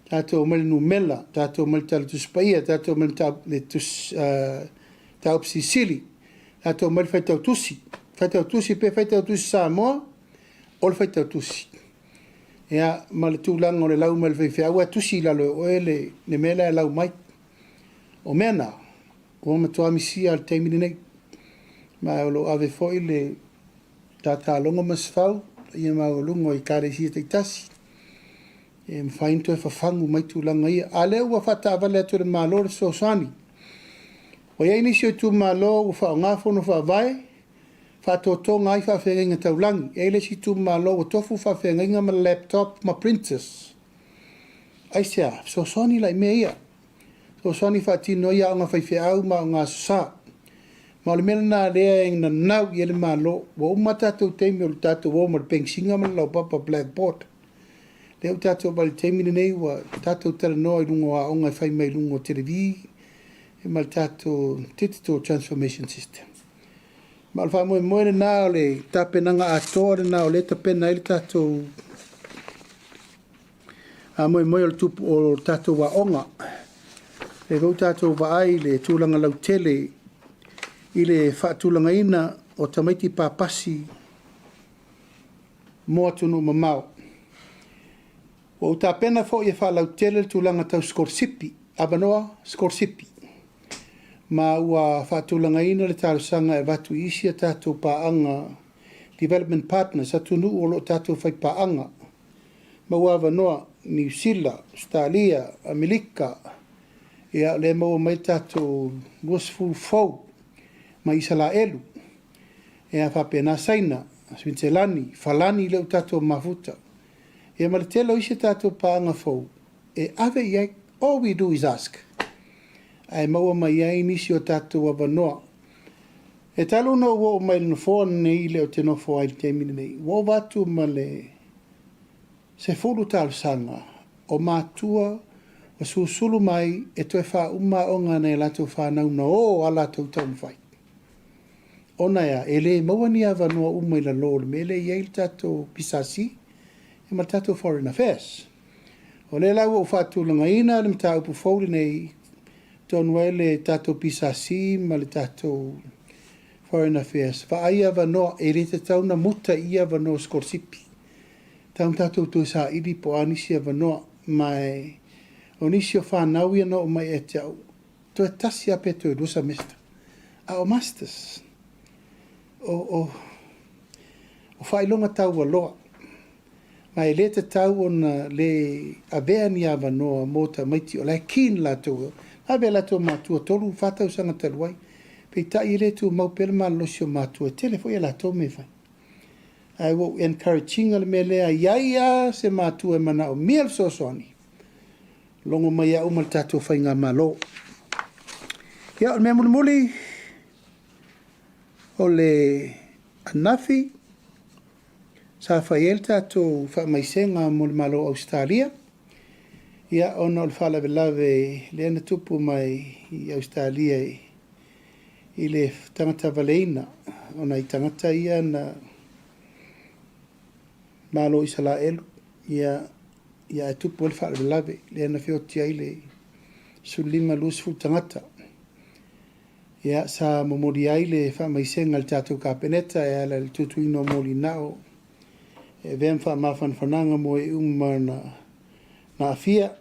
Speaker 1: tatou omai i le numera, tatou omai i le Tala Tusi Paia, tatou omai i le Tusi Mataupu Silisili, tatou omai i le faitau tusi, faitau tusi pe faitau tusi Samoa o le faitau tusi. Ia, ma le tulaga o le lau mai o le faifeau ae tusi i lalo e oe le mea la e lau mai. O mea na, Ua matua misia i le taimi lenei. Ma o lo o ave foi le tatalogo ma se fau i maualuga o ekalesia taitasi e mafai ona toe fafagu mai tulaga ia. A o lea ua faataavale atu e le Malo le fesoasoani. Ua i ai nisi o itumalo ua faaaoga fono faavae, faatotoga ai faafeagaiga taulagi. E i ai le isi itumalo ua tofu faafeagaiga ma laptop ma printers. Aisea? Fesoasoani la i mea ia. Fesoasoani e faatino ai aoga a faifeau ma aoga Aso Sa. Ma o le mea lena o lea e nanau i ai le Malo. Ua uma tatou taimi o le tatou o ma le pegisina ma le laupapa blackboard. Lea ua tatou vaai i le taimi lenei ua tatou talanoa i luga o aoga e fai mai luga o televi ma le tatou digital transformation system. Ma o le faamoemoe lena o le tapenaga atoa lena o lea e tapena ai le tatou faamoemoe o le tupu o le tatou aoga. E foi tatou vaai i le tulaga lautele i le faatulagaina o tamaiti papasi mo atunuu mamao. Ua ou tapena foi e faalautele le tulaga tau sikolasipi, avanoa sikolasipi, ma ua faatulagaina le talosaga e avatu i isi a tatou paaga, development partners, atunuu o lo o tatou faipaaga, maua avanoa, Niu Sila, Ausetalia, Amerika, ia o lea e maua mai tatou 20 fou mai Isalaelu, ia faapena Saina, Suitiselani, Falani lea ua tatou mafuta, ia ma le tele o isi tatou paaga fou e ave i ai. All we do is ask. Ae maua mai ai nisi o tatou avanoa. E talu ona ou oo mai i le nofoa lenei lea ou te nofo ai i le taimi lenei, ua ova atu ma le 10 talosaga o matua ua susulu mai e toe faauma aoga a nai a latou fanau na o lava latou taumafai. Ona e a? E le maua ni avanoa uma i lalo o le mea lea e i ai le tatou PSC ma le tatou Foreign Affairs. O lea la ua ou faatulagaina le mataupu fou lenei tonu ai le tatou PSC ma le tatou Foreign Affairs, vaai avanoa, e le tatau ona muta i i avanoa o sikolasipi. E tatau ona tatou toe saili po o a nisi avanoa. Ma o nisi o fanau ia na oo mai ia te au, toe tasi lava pe toe lua semester, a o masters, o faailoga taualoa. Ma e le tatau ona le avea ni avanoa mo tamaiti o la e keen latou, na ave e latou matua 3, 4 tausaga talu ai. Peitai e le tumau pea le malolosi o matua, e tele foi a latou mea e fai. Ae ua ou encourage ina le mea lea, i ai lava se matua e manaomia le fesoasoani, logo mai au ma le tatou faigamalo. Ia, o le mea mulimuli, o le anafi sa fai ai le tatou faamaisega mo le Malo o Ausetalia, ia, ona o le faalavelave lea na tupu mai i Ausetalia i le tagata valeina o nai tagata ia na Malo o Isalaelu, ia, ia ae tupu ai le faalavelave lea na feoti ai le 15, 20 tagata. Ia, sa momoli ai le faamaisega a le tatou Kapeneta e ala i le tuutuuina o molinao e avea ma faamafanafanaga mo e uma na aafia,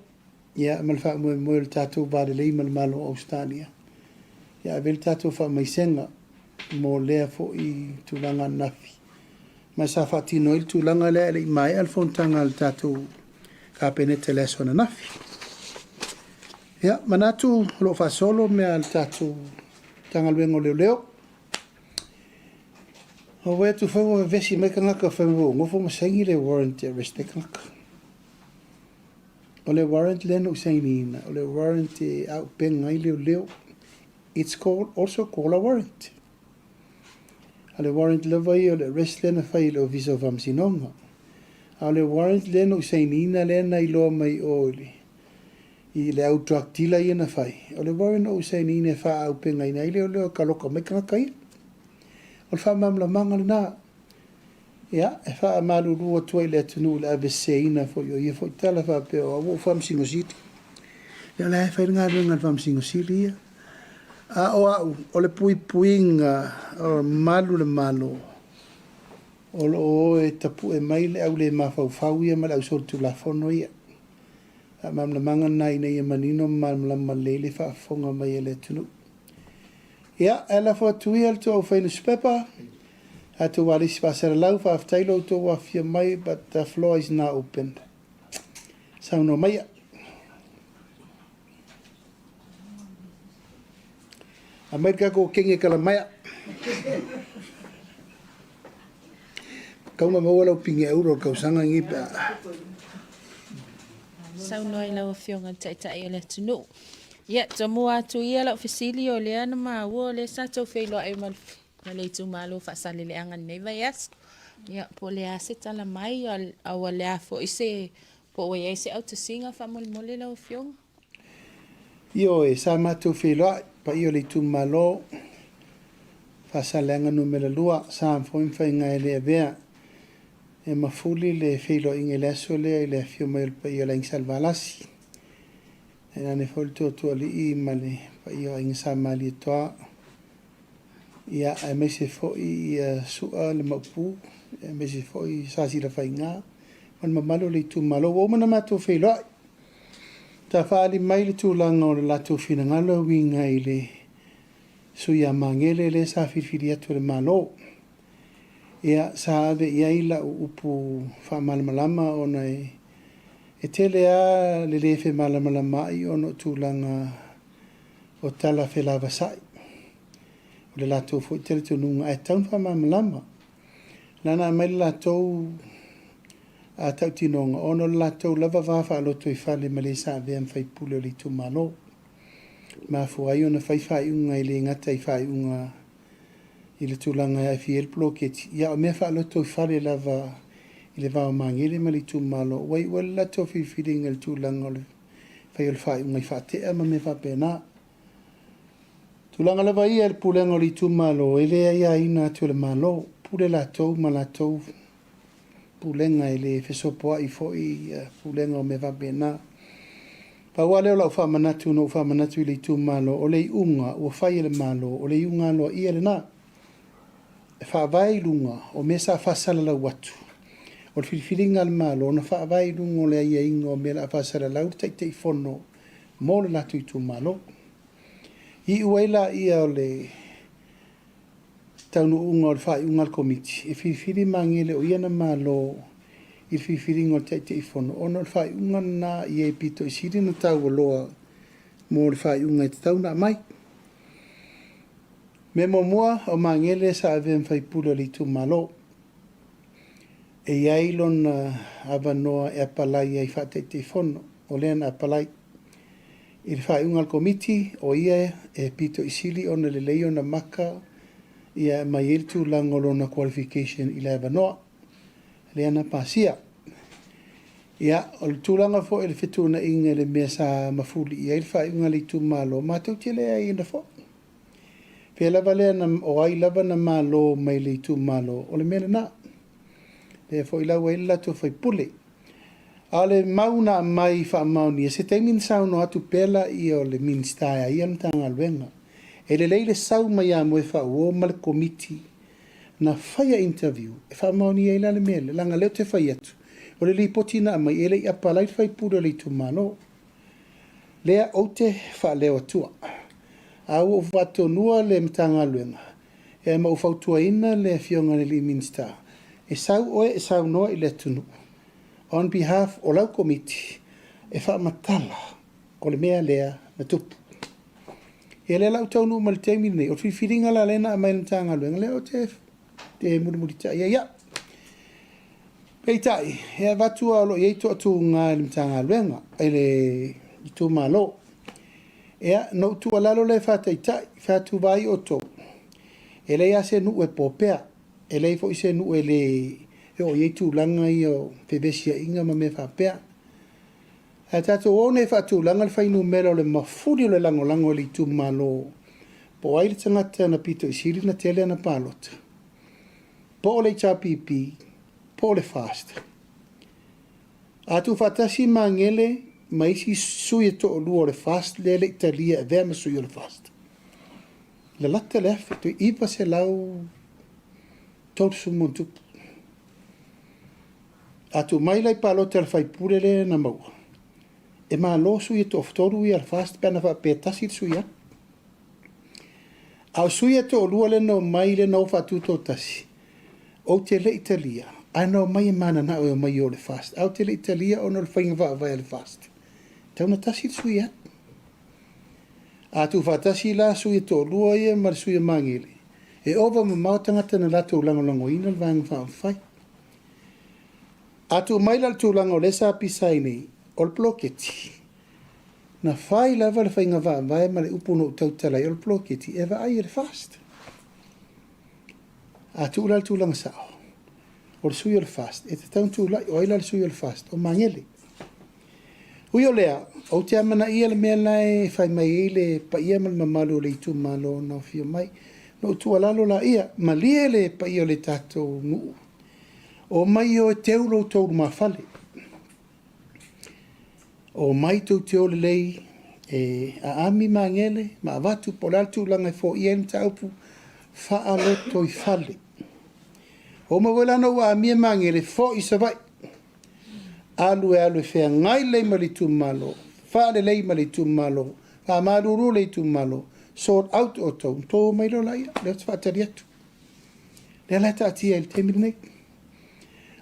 Speaker 1: ia, ma le faamoemoe o le tatou va lelei ma le Malo o Ausetalia. Ia ave le tatou faamaisega mo lea foi tulaga ananafi. Ma sa faatino ai le tulaga lea e le i maea le fonotaga a le tatou Kapeneta i le aso ananafi. Ia, manatu o lo o faasolo mea a le tatou Matagaluega o Leoleo. Ua vaai atu foi ua vevesi mai tagata fai mai ua ou nofo ma saini le warrant e arrest ai tagata. O le warrant lea na ou sainiina, o le warrant e auupega ai leoleo. It's called, also called a warrant. A le warrant lava ia o le arrest lea na fai e le Ofisa o Faamasinoga. A o le warrant lea na ou sainiina lea na iloa mai o i le i le au drug dealer ia na fai, o le warrant na ou sainiina e faaaupegaina ai leoleo e kaloka mai tagata ia. O le faamalamalamaga lena. Ia, e faamalulu atu ai i le atunuu i le aveseseina foi o ia foi tala faapea o au ua ou Faamasino Sili. Ia o la e fai le galuega a le Faamasino Sili ia. A o au, o le puipuiga o malu le Malo, o lo o o e tapue mai le au le mafaufau ia ma le au solitulafono ia. Faamalamalamaga lena ina ia manino ma malamalama lelei le faafofoga mai a le atunuu. Ia, ae lafo atu ia le tou aufai nusipepa, tatou alisi faasalalau, faafetai lo outou afifio mai, but the floor is now open. Saunoa maia. Aumai le tatou kenge kalamaea. Tau na maua lau pine euro o le tausaga lenei pe a.
Speaker 2: Saunoa i lau Afioga i le Taitai o le atunuu. Ia, tomua atu ia lau fesili o lea na maua o lea sa tou feiloai ma le itumalo Faasaleleaga i lenei vaiaso. Ia, po o le a se tala mai, a ua le a foi se, po ua i ai se autasiga faamolemole lau Afioga?
Speaker 1: Ioe, sa matou feiloai, paia o le itumalo Faasaleleaga Nu.2, sa foi ma faiga e le avea e mafuli le feiloaiga i le aso lea i le afio mai o le paia o le Aiga Salevalasi, tainane foi le Tootooalii ma le paia o Aiga Sa Malietoa, ia, aemaise foi ia Sua le Maopu, aemaise foi Sasilafaiga ma le mamalu o le itumalo. Ua uma ona matou feiloai, sa faaali mai le tulaga o le latou finagalo e uiga i le sui a Magele lea sa filifili atu e le Malo. Ia, sa ave i ai lau upu faamalamalama ona e tele lava le le femalamalamaai ona o tulaga o tala felavasai o le latou foi talitonuga ae tatau ona faamalamalama. Na ona aumai le latou tautinoga ona o le latou lava va faalotoifale ma le sa avea ma faipule o le itumalo. E mafua ai ona fai faaiuga e le gata i faaiuga i le tulaga e aafia ai le poloketi, a o mea faalotoifale lava i le va o Magele ma le itumalo, ua iu ai le latou filifiliga i le tulaga o le fai o le faaiuga i faatea ma mea faapena. Tulaga lava ia i le pulega o le itumalo, e le aiaina atu e le Malo, pule latou ma latou pulega, e le fesopoai foi pulega o mea faapena. Pau lava lea o lau faamanatu na ou faamanatu i le itumalo, o le iuga ua fai e le Malo, o le iuga aloaia lena. E faavae i luga o mea sa faasalalau atu, o le filifiliga a le Malo na faavae i luga o le aiaiga o mea o le a faasalalau le Taitaifono mo le latou itumalo. Iu ai laia o le taunuuga o le faaiuga a le Komiti, e filifili Magele o ia na malo i le filifiliga o le Taitaifono, ona o le faaiuga lena i e pito i sili ona taualoa mo le faaiuga e tatau ona aumai. Mea muamua, o Magele sa avea ma faipule o le itumalo. E i ai lona avanoa e apalai ai faa-Taitaifono, o lea na apalai. I le faaiuga a le Komiti, o ia e pito i sili ona lelei ona maka ia aumai ai le tulaga o lona qualification i le avanoa lea na pasia. Ia, o le tulaga foi i le fetuunaiga i le mea sa mafuli i ai le faaiuga a le itumalo, matou te le aiaina foi. Pea lava lea na, o ai lava na malo mai le itumalo, o le mea lena. Lea foi la ua i ai le latou faipule. A o le mau na aumai faamaonia, se taimi na saunoa atu pea laia o le Minisita e a ia le Matagaluega. E lelei le sau mai a Moefaauo ma le Komiti na faia interview e faamaonia ai la le mea lea, leaga o lea ou te fai atu, o le lipoti na aumai e le i apalai le faipule o le itumalo. Lea ou te faaleo atua. A ua ou faatonua le Matagaluega, e ma ou fautuaina le Afioga i le Minisita, e sau oe e saunoa i le atunuu on behalf o lau Komiti e faamatala o le mea lea na tupu. Ia lea la ua taunuu mai i le taimi lenei, o le filifiliga la lea na aumai e le Matagaluega, lea ou te mulimulitai ai au. Peitai, e avatu lava o lo o i ai toatuga i le Matagaluega, i le itumalo. Ia, na ou tuualalo lea e faataitai, fai atu, vaai outou, e leai lava se nuu e popea, e leai foi se nuu e le e oo i ai tulaga ia o fevesiaiga ma mea faapea. Ae tatou o nei e faatulaga le fuainumera o le mafuli o le lagolago i le itumalo, po o ai le tagata na pito i sili ona tele ana palota, po o le HRPP, po o le FAST. A tuufaatasi Magele ma isi sui e toalua o le FAST lea e le i talia e avea ma sui o le FAST, lalata le 1,000, toe 930 plus. A tuu mai la i palota a le faipule lea na maua, e malo sui e toatolu ia o le FAST pe ana faapea e tasi le sui alu. A o sui e toalua lea na omai lea na o faatutoatasi, ou te le i talia, ae na omai e mananao e omai i o le FAST. Ae ou te le i talia ona o le faiga faavae a le FAST, e tatau ona tasi le sui e alu. A tuufaatasi la sui e toalua ia ma le sui o Magele, e ova mamao tagata na latou lagolagoina le Vaega Faaupufai. A tuu mai la i le tulaga o lea sa pisa ai nei, o le poloketi, na fai lava le faiga faavae ma le upu na ou tautala ai, o le poloketi e vaai e le FAST. A tuu la i le tulaga sao, o le sui o le FAST e tatau ona tulai. O ai la le sui o le FAST? O Magele. Ui o lea, ou te amanaia le mea la e fai mai ai le paia ma le mamalu o le itumalo na afio mai. Na ou tuualalo laia, malie le paia o le tatou nuu, omai o e teu lo outou lumafale. Omai tou te o lelei e aami Magele ma avatu po o le a le tulaga e foia ai le mataupu, faalotoifale. Ua uma foi la ona ou aamia Magele, foi i Savaii. Alu e alu e feagai lelei ma le itumalo, faalelei ma le itumalo, faamalulu le itumalo, sort out outou, ona outou omai loa laia, o lea ou te faatali atu. O lea la e taatia i le taimi lenei.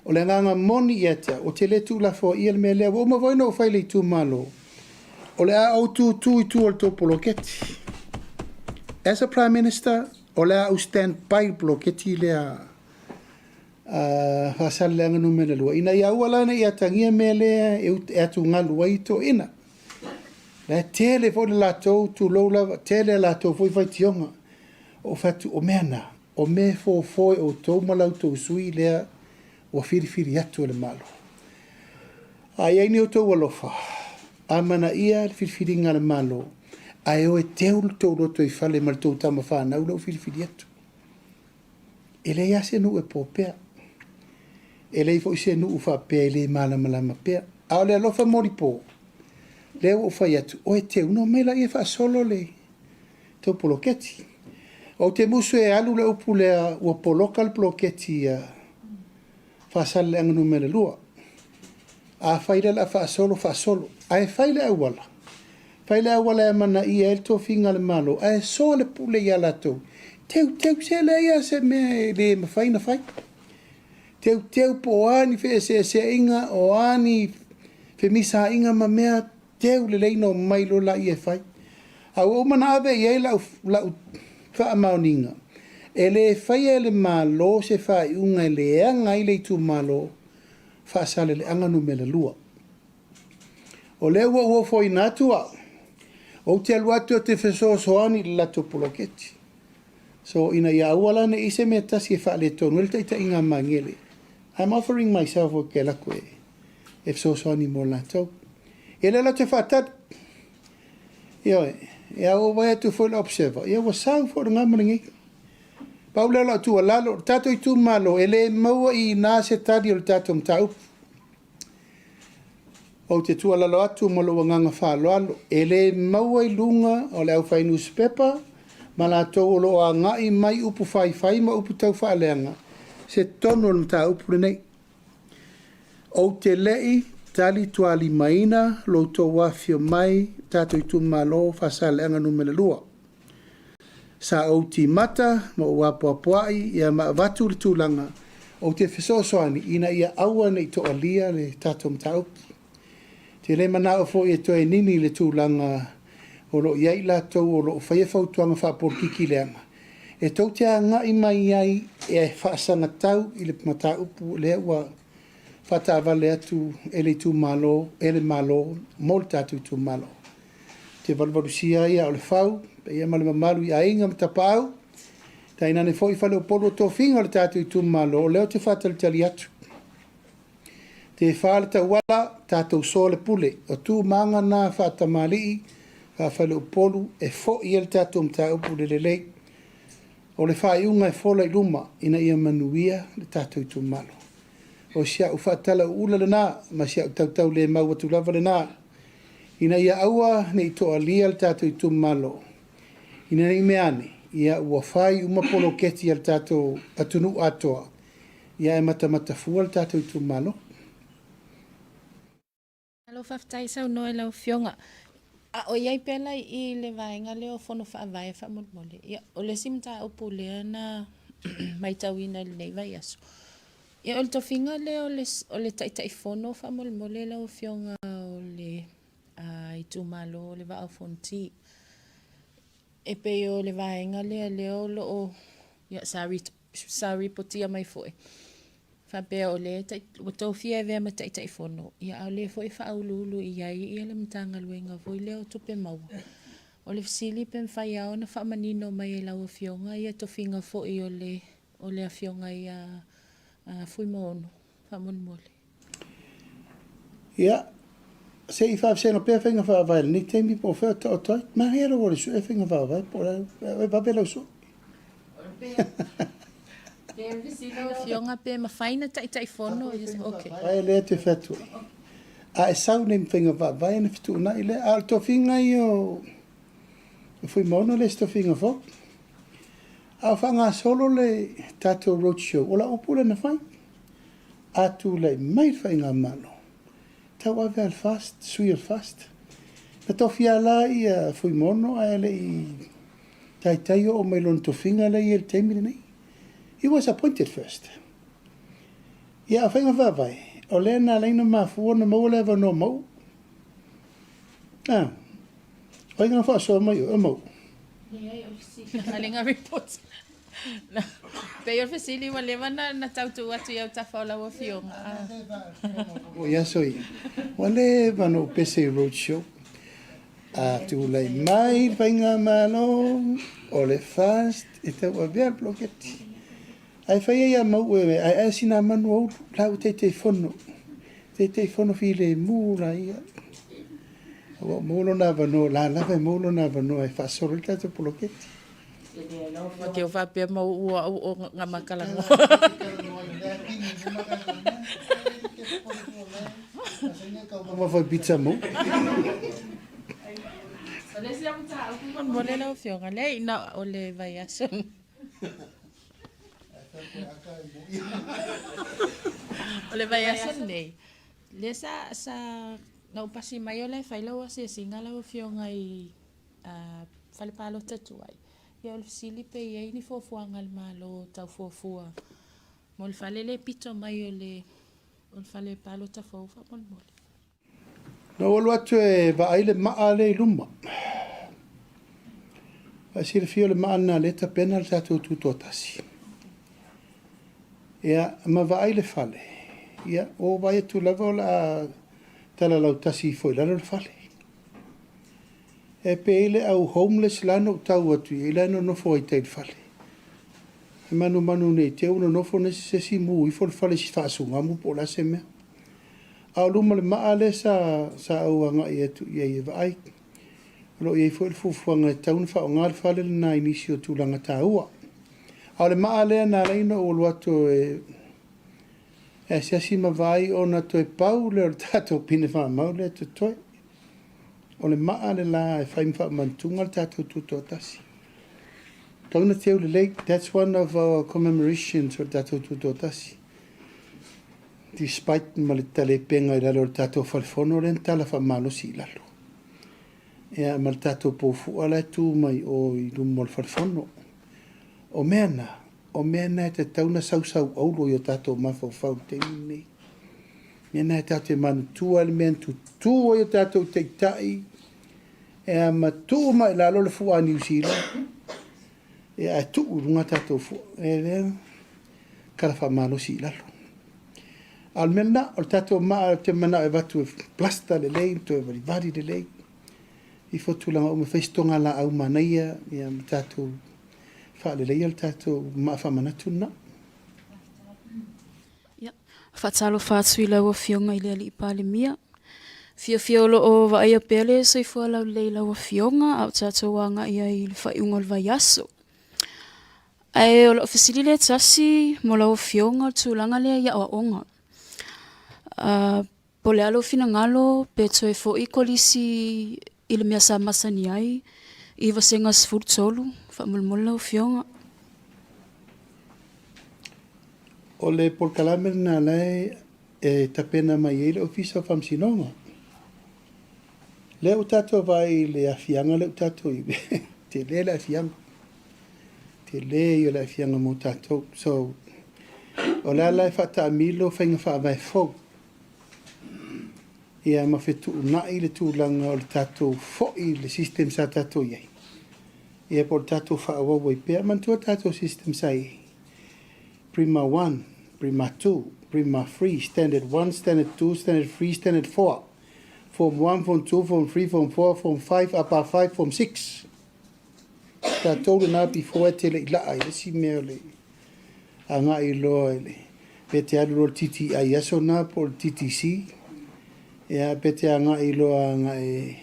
Speaker 1: O le agaga moni ia te au, ou te le tuulafoaia le mea lea. Ua uma foi ona ou fai i le itumalo, o le a ou tutu i tua o le tou poloketi. As a Prime Minister, o le a ou stand by i le poloketi lea a Faasaleleaga Nu.2, ina ia aua la ne i atagia mea lea e atugalu ai toeaiina. La e tele foi le latou, tulou lava, tele a latou foi faitioga. Ou fai atu, o mea na, o mea e fofo e outou ma la outou sui lea ua filifili atu e le Malo. A i ai ni outou alofa, amanaia le filifiliga a le Malo, ae o e teu le tou lotoifale ma le tou tama fanau lea ua filifili atu. E leai lava se nuu e po pea. E leai foi se nuu faapea e le malamalama pea. A o le alofa molipo, lea ua ou fai atu, o e teu, ona omai lea e faasolo le tou poloketi. Ou te musu e alu le upu lea ua poloka le poloketi a Faasaleleaga Nu.2. Afai la o le a faasolo, faasolo. Ae fai le auala, fai le auala e amanaia ai le tofiga a le Malo, ae soa le pule ia latou. Teuteu, se leai lava se mea e le mafai ona fai. Teuteu po o a ni feeseeseaiga, o a ni femisaiga ma mea, teu lelei ona omai loa laia e fai. A ua uma ona ave i ai lau faamaoniga, e le faia e le Malo se faaiuga e leaga ai le itumalo Faasaleleaga Nu.2. O lea ua ou ofoina atu au, ou te alu atu ou te fesoasoani i le latou poloketi. So, ina ia aua la ne i i ai se mea tasi e faaletonu ai le taitaiga a Magele, I'm offering myself ou te alu atu e fesoasoani mo latou. Ia lea la ou te faatali. Ioe, ia ua ou vaai atu foi i le Observer, ia ua sau foi lena ma lenei. Pau lea o lau tuualalo, o le tatou itumalo, e le maua i ina se tali o le tatou mataupu. Ou te tuualalo atu ma lou agaga faaaloalo, e le maua i luga o le aufai nusipepa ma latou o lo o agai mai upu faifai ma upu taufaaleaga se tonu o le mataupu lenei. Ou te le i talitualimaina lo outou afifio mai tatou itumalo Faasaleleaga Nu.2. Sa ou timata ma ou apoapoai ia ma avatu le tulaga ou te fesoasoani ina ia aua ne i toalia le tatou mataupu. Ou te le manao foi e toe nini i le tulaga o lo o i ai i latou o lo o faia fautuaga faapolikiki leaga, e tou te agai mai ai e faasagatau i le mataupu lea ua faataavale atu e le itumalo, e le Malo mo le tatou itumalo. Ou te valuvalusia ai aa o le fau, paia ma le mamalu i aiga ma tapaau, tainane foi faleupolu o tofiga o le tatou itumalo, o lea ou te faatalitali atu. Tefa le tauala, tatou soa le pule. O tu ma aga na faatamalii, faafaleupolu e foi ai le tatou mataupu i le lelei. O le faaiuga e fola i luma ina ia manuia le tatou itumalo. O si au faatalauula lena ma si au tautaulemau atu lava lena, ina ia aua ne i toalia le tatou itumalo, ina ne i mea ane ia ua fai uma poloketi a le tatou atunuu atoa, ia ae matamatafua le tatou itumalo.
Speaker 2: Malo faafetai saunoa i lau Afioga. A o i ai pea la i i le vaega lea o Fono Faavae faamolemole, ia, o le isi mataupu lea na matauina i lenei vaiaso, ia o le tofiga lea o le, o le Taitaifono faamolemole lau Afioga o le itumalo o le Vaa o Fonoti. E pei o le vaega lea lea o lo o, ia, sa, sa ripotia mai foi, faapea o lea ua tofia e avea ma Taitaifono, ia a o lea foi e faauluulu i ai ia le Matagaluega foi lea o Tupe Maua. O le fesili pe mafai lava ona faamanino mai e lau Afioga ia tofiga foi o le, o le Afioga ia Fuimaono, faamolemole.
Speaker 1: Ia, se i faavasega pea faiga faavae i lenei taimi po o fea o taoto ai. Manaia lou alu e sue faiga faavae po o le a, e vave lau sue.
Speaker 2: Lau Afioga pe mafai na Taitaifono. Okay.
Speaker 1: Faavae lea te fai atu ai. A e sau nei ma faiga faavae ona fetuunai lea. A o le tofiga ia o Fuimaono le isi tofiga fou. A o faagasolo le tatou road show, o lau upu lea na fai. A tulai mai le faigamalo, tauave lava le FAST, sui o le FAST. Na tofia la ia Fuimaono ae le i taitai oo mai lona tofiga lea e i ai i le taimi lenei. He was appointed first. Ia, o faiga faavae, o lea na ala ai ona mafua ona maua le avanoa o Mauu. Ah, o ai na faasoa mai oe, o Mauu?
Speaker 2: Leai, o le fesili, report. Pei o le fesili ua leva na tau tuu atu i autafa o lau Afioga.
Speaker 1: O i aso ia, ua leva ona ou pese i road show. A tulai mai le faigamalo, o le FAST e tauavea le poloketi. Ae fai ai ia Mauu e aeae sina manu aulu, la ua Taitaifono, Taitaifono filemu la ia. Ua maua lona avanoa, o la lava e maua lona avanoa e faasolo ai le tatou poloketi.
Speaker 2: Te o faapea ma ua o nga makalanoa.
Speaker 1: Ma fai pizza mo.
Speaker 2: O le isi mataupu molemole lau Afioga, leai na o le vaiaso. O le vaiaso lenei, lea sa, sa na ou pasi mai o la e fai lau asiasiga lau Afioga i fale palota tuai. Ia o le fesili pe i ai ni fuafuaga a le Malo tau fuafua mo le fale lea e pito mai o le fale palota fou faamolemole.
Speaker 1: Na ou alu atu e vaai le maa lea i luma. Ae silafia o le maa lena o lea e tapena le tatou tutoatasi. Ia, ma vaai le fale, ia, ua ou vaai atu lava o le a talalautasi ifo i lalo le fale. E pei le au homeless la na ou tau atu i ai, la e nonofo ai i tai i le fale. E manumanu ne i te i ua nonofo se isi mu ifo le fale i se faasugamu po o le a se mea. A o luma o le maa lea sa ou agai atu i ai e vaai. O lo o i ai foi le fuafuaga e tatau ona faaaoga le fale lena i nisi o tulaga taua. A o le maa lea na ala ai ona ou alu atu e asiasi ma vaai ona toe pau lea o le tatou pine faamau lea e totoe. O le maa le la e fai ma faamanatuga le tatou tutoatasi. Tau na teu lelei, that's one of our commemorations o le tatou tutoatasi. Despite ma le talepega i lalo o le tatou falefono lea na tala faamalosi i lalo. Ia ma le tatou poufua la e tu mai o i luma o le falefono. O mea na, o mea na e tatau ona sausauaulo i o tatou mafaufau i le taimi lenei. Mea na e tatou te manatua ai le mea na tutū ai o tatou taitai e amatuu mai i lalo le fua a Niu Sila, ia ae tuu i luga tatou fua. E lea tala faamalosi i lalo. A o le mea lena, o le tatou maa ou te manao e avatu e plaster lelei, toe valivali lelei. Ifo tulaga uma, fai se togalaau manaia, ia ma tatou faaleleia le tatou maa faamanatu lena.
Speaker 3: Ia, faatalofa atu i lau Afioga i le Alii Palemia. Fiafia o lo o vaaia pea le soifua laulelei i lau Afioga a o tatou agai ai i le faaiuga o le vaiaso. Ae o lau fesili lea tasi mo lau Afioga o le tulaga lea i aoaoga. Po o le a lou finagalo pe toe foi kolisi i le mea sa masani ai i vasega 13, faamolemole lau Afioga.
Speaker 1: O le polokalame lena la e tapena mai ai le Ofisa o Faamasinoga. Lea ua tatou vaai i le aafiaga lea ua tatou i ai, tele le aafiaga, tele ia o le aafiaga mo tatou. So, o le ala e faataamilo faiga faavae fou, ia ma fetuunai le tulaga o le tatou foi i le system sa tatou i ai, ia po o le tatou faaauau ai pea. Manatua tatou system sa i ai, Prima 1, Prima 2, Prima 3, Standard 1, Standard 2, Standard 3, Standard 4, Form 1, Form 2, Form 3, Form 4, Form 5, Upper 5, Form 6. Tatou lena before e te le i laa i le isi mea o le agai loa i le pe te alu loa i le TTI i aso na po o le TTC, ia pe te agai loa agai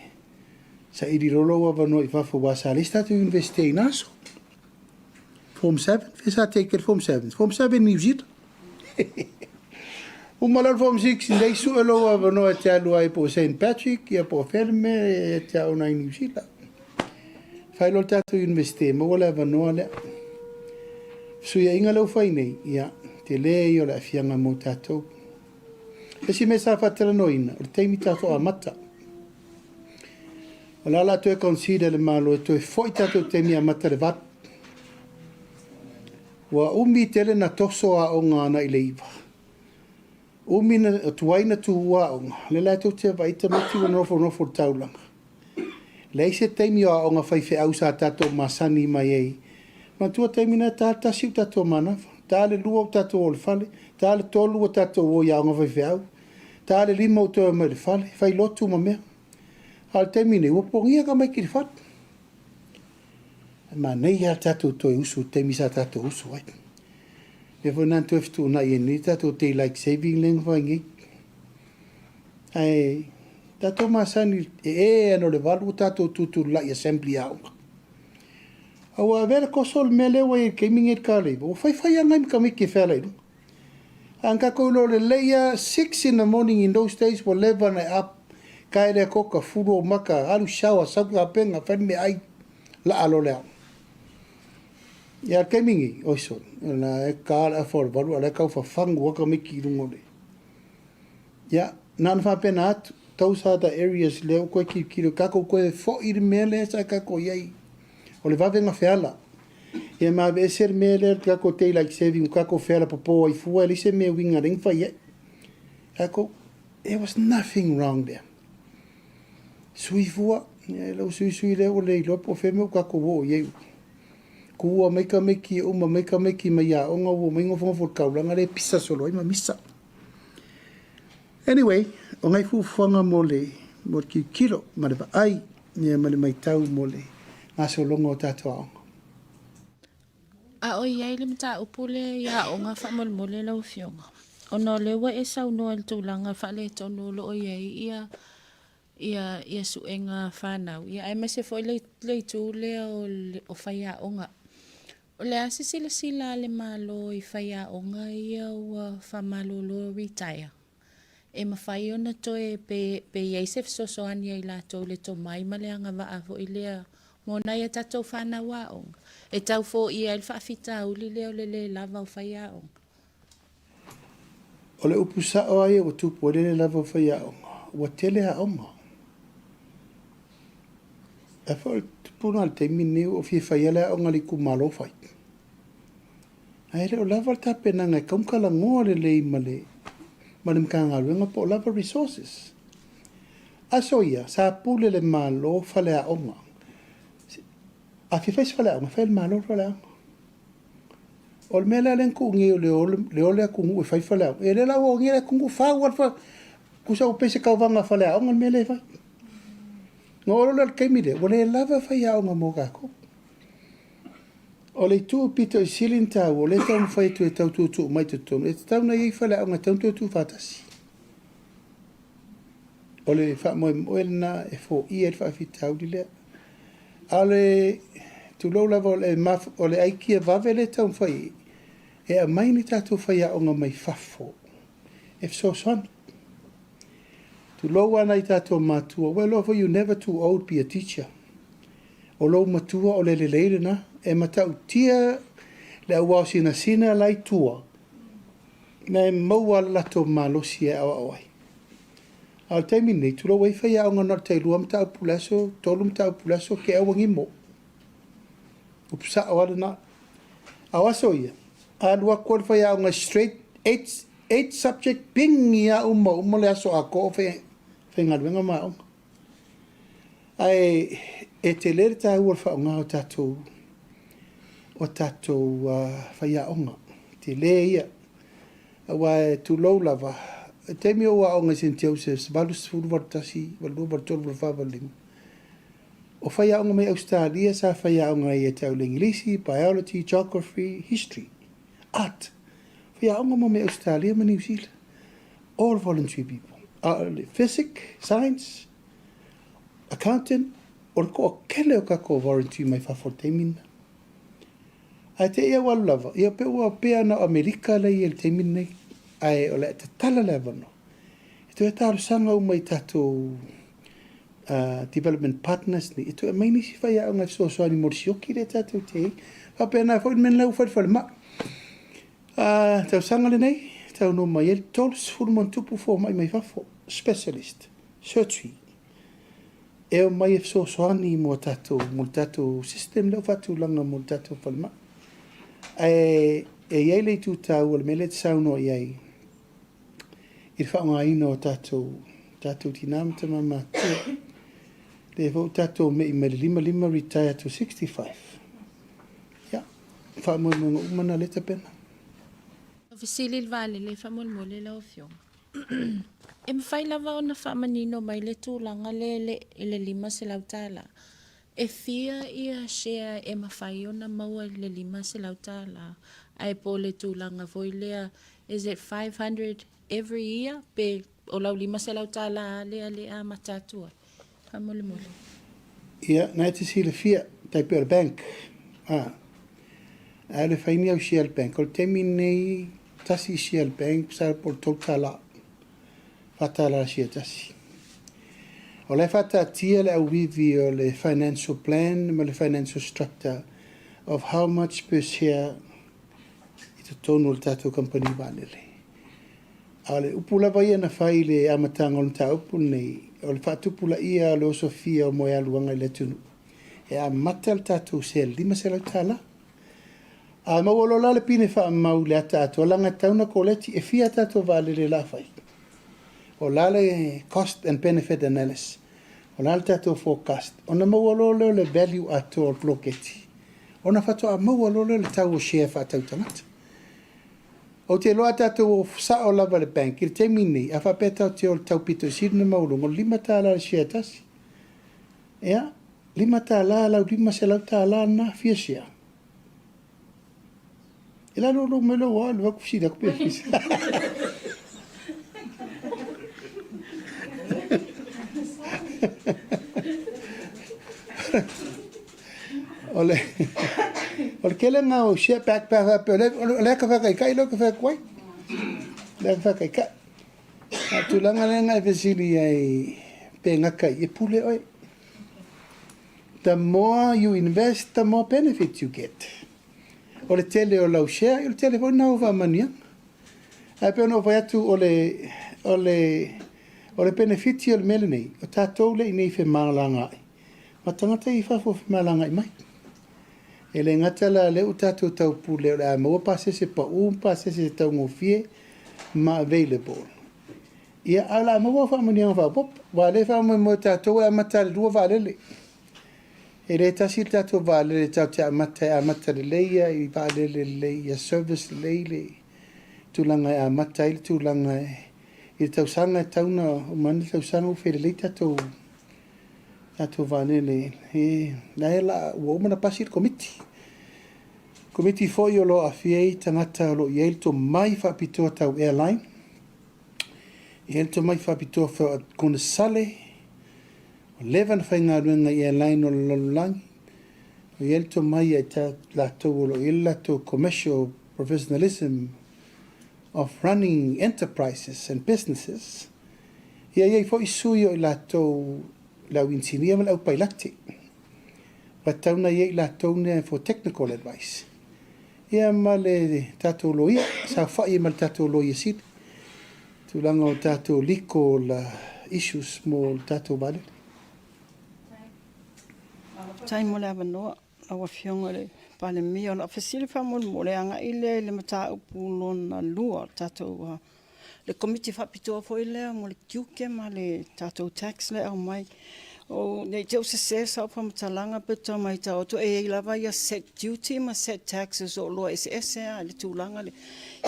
Speaker 1: saili loa lou avanoa i fafo aua sa leai se tatou Universite i na aso. Form 7, fea sa take e le Form 7? Form 7 New Zealand. Uma loa le Form 6, nei sue lou avanoa e te alu ai po o St. Patrick, ia po o fea le mea e te aoga ai i New Zealand. Fai loa le tatou Universite, maua le avanoa lea. Fesuiaiga lea ua fai nei, ia, tele ia o le aafiaga mo tatou. Le isi mea sa faatalanoaina, o le taimi tatou amata. O le a la toe consider le Malo e toe foi tatou taimi amata i le 8. Ua umi tele na toso aoga ana i le 9. Umi na tuai na tuua aoga, lea la tou te vaai tamaiti ua nofonofo i le taulaga. Leai se taimi o aoga faifeau sa tatou masani mai ai. Manatua taimi na e ta le 1 ua tatou manava, ta le 2 ua tatou o i le fale, ta le 3 ua tatou o i aoga faifeau, ta le 5 ua toe omai i le fale, fai lotu ma mea. A o le taimi nei, ua pogia tamaiti i le fale. E manaia lava le tatou toe usu i le taimi sa tatou usu ai. O lea foi na toe fetuunai ai nei le tatou daylight saving lea na fai nei. Ae tatou masani e e ana o le 8 ua tatou tutulai assembly aoga. A ua avea le koso o le mea lea ua i ai i le taimi nei i le ta o le 9, ua faifai lava nai tamaiti e feala i luga. A na tatou iloa lelei lava, 6 in the morning in those days ua leva ona e up, tae lea koka, fulu ou maka, alu shower, sau tapena, fai le meaai, laa loa le aoga. Ia, o le taimi nei, oi sole, o la e ta le afa o le 8 a o la e tau fafagu lava tamaiti i luga o le... Ia, na ona faapena atu, those are the areas lea ua toe tilotilo, tatou toe foi i le mea lea sa tatou i ai, o le vave ona feala. Ia ma aveese le mea lea o le tatou daylight saving, ua tatou feala popo ai fua, e leai se mea uiga lea na fai ai. Tatou, there was nothing wrong there. Sui fua, ia lau suisui lea ua le iloa po o fea mea ua tatou oo i ai. Kua mai tamaiti e uma mai tamaiti mai aoga ua omai nofonofo i le taulaga lea e pisa solo ai ma misa. Anyway, o nai fuafuaga mo le mo le tilotilo ma le vaai ia ma le matau mo le gasologa o tatou aoga.
Speaker 2: A o i ai le mataupu lea i aoga faamolemole lau Afioga, ona o lea ua e saunoa i le tulaga faaletonu o lo o i ai ia ia ia suega fanau, ia aemaise foi le le itu lea o le o faiaoga. O le a se silasila a le Malo i faiaoga ia ua faamalolo retire? E mafai ona toe pe pe i ai se fesoasoani a i latou i le tomai ma le agavaa foi lea mo nai a tatou fanau aoga e tau foia ai le faafitauli lea o le lē lava o faiaoga?
Speaker 1: O le upu sao lava ia ua tupu ai le lē lava o faiaoga, ua tele aoga. Ae foi o le tupu lena i le taimi lenei ua ou fia fai lava le aoga a le itumalo fai. Ae le o lava le tapenaga e tatau ona talanoa lelei ma le ma le Matagaluega po o lava resources. Aso ia, sa pule le Malo faleaoga. A fia fai se faleaoga, e fai e le Malo le faleaoga. O le mea la lea na tuu nei o le o le atunuu e fai faleaoga, ia lea la ua ogia le atunuu, fau lava le fale, tusa ua pei se tauvaga faleaoga le mea lea e fai. Ona oo loa lea i le taimi lea, ua le lava faiaoga mo tatou. O le itu pito i sili ona taua, o lea e taumafai atu e tau tuutuu mai i totonu, e tatau ona i ai faleaoga e tatau ona toe tuufaatasi. O le faamoemoe lena e foia ai le faafitauli lea. A o le tulou lava, o le aikia vave lea e taumafai i ai, e aumai ni tatou faiaoga mai fafo e fesoasoani. Tulou lava nai tatou matua, ua iloa foi you never too old be a teacher. O lou matua o le lelei lena, e matautia le auao sinasina la i tua, na e maua le latou malosi e aoao ai. A o le taimi lenei, tulou ai faiaoga na o le tailua mataupu i le aso, tolu mataupu i le aso, ke aua gimo. Upu sao lava lena. A o aso ia, a alu atu lava le faiaoga straight, eight subject, pigi lava uma, uma le aso atoa o faigaluega ma aoga. Ae e tele le taua o le faaaoga o tatou o tatou faiaoga, tele ia. Aua e tulou lava, i le taimi o ou aoga i Saint Joseph's 80, 81, 82, 83, 84, 85, o faiaoga mai Ausetalia sa faiaoga ai ia te au i le Igilisi, Biology, Geography, History, Art. Faiaoga uma mai Ausetalia ma Niu Sila. All voluntary people. A o le Physic, Science, Accountant, o le toatele o tatou voluntary mai fafo i le taimi lena. Ae te i au alu lava, ia pe ua pea na o Amerika la e i ai i le taimi lenei, ae o le a tatala le avanoa e toe talosaga uma i tatou development partners nei e toe aumai nisi faiaoga e fesoasoani mo le sioki lea tatou te i ai. Faapena foi le mea lena ua fai i le falemai. Tausaga lenei, taunuu mai ai le 30 ma ona tupu fomai mai fafo, specialist, surgery, e omai e fesoasoani mo tatou, mo le tatou system lea ua faatulaga mo le tatou falemai. Ae e i ai le itu taua o le mea lea e te saunoa i ai i le faaaogaina o tatou, tatou tina ma tama matutua. Lea foi ua tatou me'i mai le 55 retire to 65. Ia, faamoemoega uma na lea e tapena.
Speaker 2: Fesili i le vaalele faamolemole lau Afioga. E mafai lava ona faamanino mai le tulaga lea i le $500. E fia ia share e mafai ona maua i le $500 ae po o le tulaga foi lea, is it 500 every year pe o lau $500 lava lea lea e amata atu ai? Faamolemole.
Speaker 1: Ia, na e te silafia, tai pei o le bank, a, a le fai ni au share i le bank, o le taimi lenei, tasi share i le bank, masalo po o le $3, $4 le share tasi. O la e faataatia le auivi o le financial plan ma le financial structure of how much per share i totonu o le tatou kamupani vaalele. A o le upu lava ia na fai i le amataga o le mataupu lenei, o le faatupulaia o le osofia o moealuaga i le atunuu, e amata le tatou sea i le $500. A maua loa la le pine faamau i le ata atoa, leaga e tatau ona koleti, e fia a tatou vaalele o le a fai? O le a le cost and benefit analysis? O le a le tatou forecast? Ona maua loa lea o le value atoa o le poloketi, ona faatoa maua loa lea o le tau o share faatau tagata. Ou te iloa a tatou o sao lava i le bank i le taimi lenei, a faapea tatou te o i le tau pito i sili ona maualuga, o le $5 le share e tasi. Ia, $5 lau $500 lena, fia share? E la lou mai lou alu atu fesili atu pe fia. O le o le tele lena o share back pe a faapea o le ata faataitai lea ou te fai atu ai. O le ata faataitai. A o le tulaga lea na e fesili ai pe gata i, e pule oe. The more you invest, the more benefit you get. O le tele o lau share, o le tele foi lena o faamanuiaga. Ae pei ona ou fai atu o le, o le, o le penefiti o le mea lenei, o tatou lea i inei femalagaai, ma tagata i fafo femalagaai mai. E le gata la lea ua tatou taupule o le a maua pasese pau ma pasese taugofie ma available. Ia, a o le a maua faamanuiaga faaopoopo. Aua o lea e faamoemoe tatou e amata i le lua vaalele. E le tasi le tatou vaalele tatou te amata e amata lelei ia i vaalele lelei ia service lelei le tulaga e amata ai le tulaga e i le tausaga e tatau ona uma ane le tausaga ua felelei tatou tatou vaalele e la e la ua uma ona pasi le komiti. Komiti foi o lo o aafia ai tagata o lo o i ai le tomai faapitoa tau airline. E i ai le tomai faapitoa konesale, ua leva ona faigaluega i airline o le lalolagi. O i ai le tomai ia i latou o lo o i ai le latou commercial professionalism of running enterprises and businesses. Ia e i ai foi sui o i latou le au inisinia ma le au pailate. Ua tatau ona i ai i latou nei for technical advice. Ia ma le tatou loia, saofai ai ma le tatou Loia Sili. Tulaga o tatou legal issues mo le tatou vaalele.
Speaker 4: Faafetai mo le avanoa lau Afioga i le Palemia. O lau fesili faamolemole e agai lea i le mataupu lona lua o le tatou le Komiti Faapitoa foi lea mo le tiute ma le tatou tax lea e aumai. Ne i te i ua sese sau faamatalaga pe tau matau atu e i ai lava ia set duty ma set taxes o oloa eseese lava i le tulaga lea.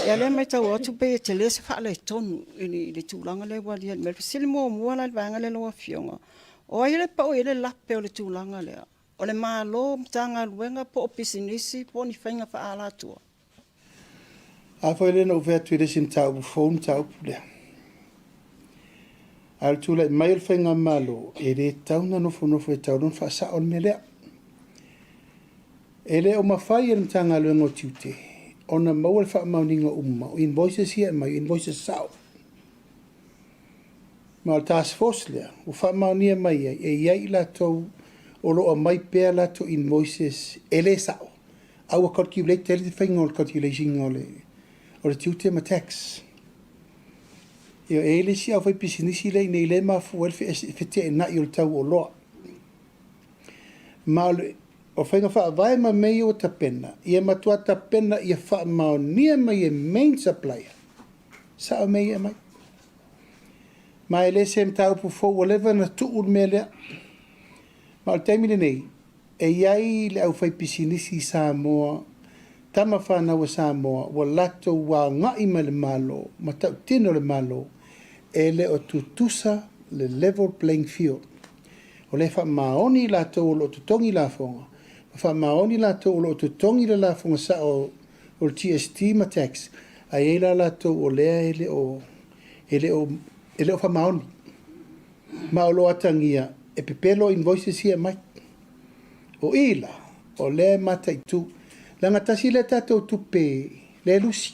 Speaker 4: Ia o lea e matau atu pei e tele se faaletonu i le tulaga lea ua aliali mai. O le fesili muamua la i le vaega lea lau Afioga, o ai lea e pau i ai le lape o le tulaga lea? O le Malo, Matagaluega po o pisinisi po o ni faiga faaalatua?
Speaker 1: A foi lea na ou fai atu i le isi mataupu fou le mataupu lea. A o le tulai mai o le Faigamalo, e le tatau ona nofonofo e tatau loa ona faasao le mea lea. E le o mafai e le Matagaluega o Tiute ona maua le faamaoniga uma o invoices ia e aumai, o invoices sao. Ma o le task force lea ua faamaonia mai ai, e i ai i latou o lo o aumai pea latou invoices e le sao, a ua calculate ai le faiga o le calculation o le tiute ma tax. E i ai le isi aufaipisinisi lea i inei lea e mafua ai le feteenai o le tau o oloa. Ma o le faiga faavae ma mea ia ua tapena, ia matua tapena ia faamaonia mai e main supplier, sao mea ia e aumai. Ma e le se mataupu fou ua leva ona tuu le mea lea. Ma o le taimi lenei, e i ai le aufaipisinisi i Samoa, tama fanau a Samoa, ua latou agai mai i le Malo ma tautino le Malo, e le o tutusa le level playing field. O lea e faamaoni i latou o lo o totogi lafoga, ma faamaoni i latou o lo o totogi le lafoga sao o le GST ma tax, ae i ai la latou o lea e le o, e le o, e le o faamaoni. Ma o lo o atagia e pepelo invoices ia e aumai. O i la, o lea e mataitu, leaga tasi lea tatou tupe lea e lusi.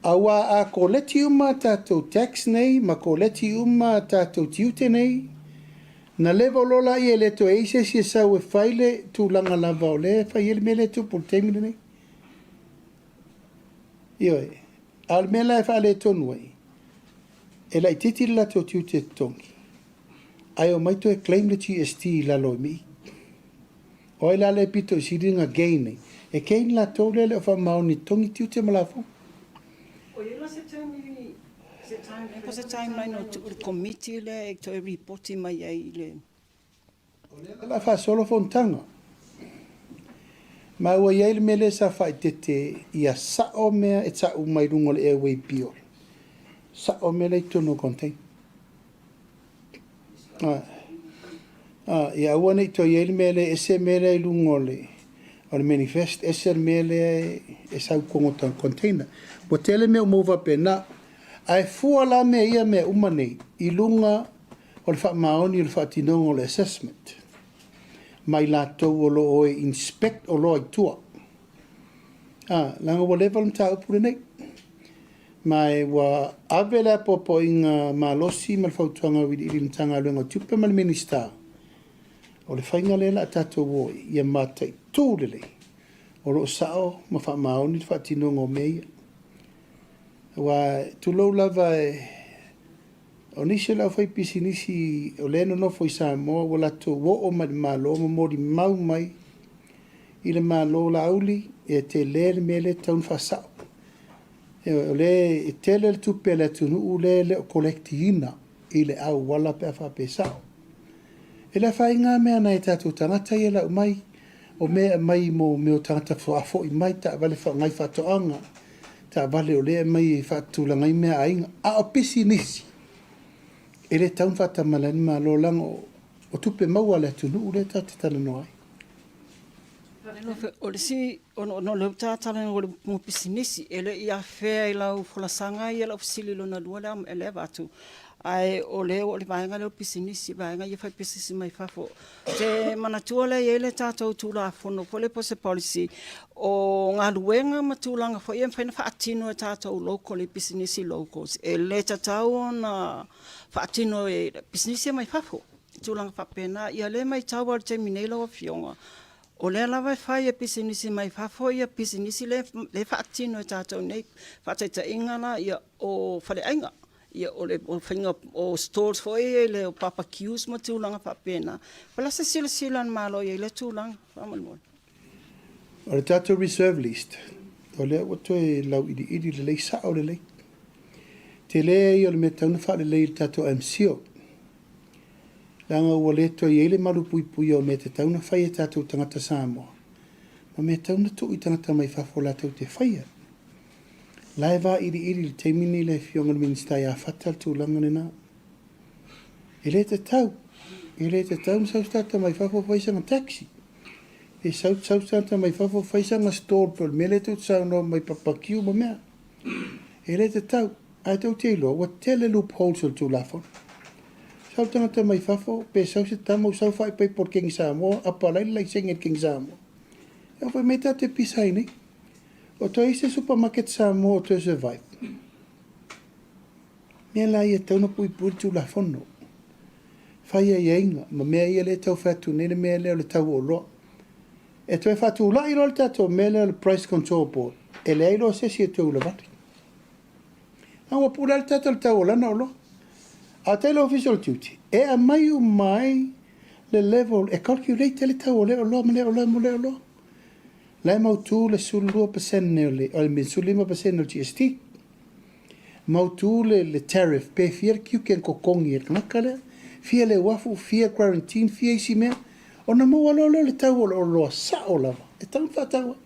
Speaker 1: Aua a koleti uma tatou tax nei ma koleti uma tatou tiute nei, na level loa laia e le toe i ai se isi e sau e fai le tulaga lava o lea e fai ai le mea lea e tupu i le taimi lenei. Ioe. A o le mea la e faaletonu ai, e laitiiti le latou tiute e totogi, ae omai toe claim le GST i lalo i mi. O ai la lea e pito i sili ona gain ai? E gain latou lea e le o faamaoni e totogi tiute ma lafoga.
Speaker 4: O i ai la se taimi, se time, po o se timeline o tuu i le Komiti lea e toe ripoti mai ai i le.
Speaker 1: O lea la a faasolo fonotaga. Ma ua i ai le mea lea sa faaeteete ia sao mea e tau mai luga o le airway bill. Sao mea la e i totonu o container. Ia aua ne i toe i ai le mea lea e ese mea lea i luga o le o le manifest, ese le mea lea e sau i totonu o container. Ua tele mea ua maua faapena. Ae fua la mea ia mea uma nei i luga o le faamaoni o le faatinoga o le assessment ma i latou o lo o e inspect oloa i tua. Leaga ua leva le mataupu lenei. Ma e ua ave le apoapoaiga malosi ma le fautuaga auiliili i le Matagaluega o Tiute ma le Minisita, o le faiga lea o le a tatou o ai, ia mataitu lelei o lo o sao ma faamaoni le faatinoga o mea ia. Aua, tulou lava, o nisi o le aufaipisinisi o lea e nonofo i Samoa ua latou oo mai i le Malo ma molimau mai i le Malo, Laauli, e tele le mea lea e tatau ona faasao. O lea e tele le tupe a le atunuu lea e le o collect-ina i le auala pe a faapea e sao. E le afaina lava mea a nai o tatou tagata ia e lau mai, o mea e aumai mo mea o tagata faafoi mai, taavale faaaoga i faatoaga, taavale o lea e aumai e faatulaga ai mea a aiga. A o pisinisi, e le tatau ona faatamala ai le Malo, leaga o tupe maua a le atunuu lea tatou te talanoa ai.
Speaker 4: O le isi, ona o lea ua ta talanoa mo pisinisi, e le i afea i lau folasaga ia lau fesili lona lua lea e avatu, ae o lea o le vaega lea o pisinisi, vaega ia fai pisinisi mai fafo. Ou te manatua lea e i ai le tatou Tulafono foi lea po o se policy o galuega ma tulaga foi ia e mafai ona faatino e tatou local i pisinisi locals, e le tatau ona faatino e pisinisi ia mai fafo. I tulaga faapena. Ia o lea e matau lava i le taimi nei lau Afioga, o lea lava e fai e pisinisi mai fafo ia pisinisi lea e faatino e tatou nei. Faataitaiga la, ia, o faleaiga. Ia, o le faiga o stalls foi ia le o barbecues ma tulaga faapena. Po o le a se silasila a le Malo i ai i lea tulaga faamolemole?
Speaker 1: O le tatou reserve list, o lea ua toe lauiliili lelei, sao lelei. Tele ia o le mea e tatau ona faalelei i le tatou MCIL, leaga ua le toe i ai le malupuipuia o mea e tatau ona fai e tatou tagata Samoa, ma mea e tatau ona tuu i tagata mai fafo latou te faia. O la e vailiili i le taimi lenei le Afioga i le Minisita ia Fata le tulaga lena. E le tatau, e le tatau ona sau se tagata mai fafo fai sana taxi. E sau, sau se tagata mai fafo fai sana stall po o le mea lea tou te saunoa mai barbecue ma mea. E le tatau. Ae tou te iloa, ua tele loopholes o le Tulafono. Sau le tagata mai fafo, pe sau se tama ua sau faaipoipo i le Kegi Samoa, apalai le laisene i le Kegi Samoa. E oo foi mai tatou te pisa ai nei. O toe i ai se supermarket Samoa o toe survive? Mea la ia e tatau ona puipui le Tulafono. Fai aiaiga ma mea ia lea e tau fai atu nei le mea lea o le tau o oloa. E toe faatulai loa le tatou mea lea o le Price Control Board, e leai loa se isi e toe ulavale. A ua pule lava le tata i le tau o lana oloa. A o tai le Ofisa o le Tiute, e aumai uma ai le level e calculate ai le tau o lea oloa ma lea oloa ma lea oloa. La e mautu le 12% o le, I mean, 15% o le GST. Mautu le, le tariff, pe fia le tiute na totogi e le tagata lea, fia le uafu, fia quarantine, fia isi mea, ona maua loa lea o le tau o le oloa sao lava e tatau ona faatau ai. O le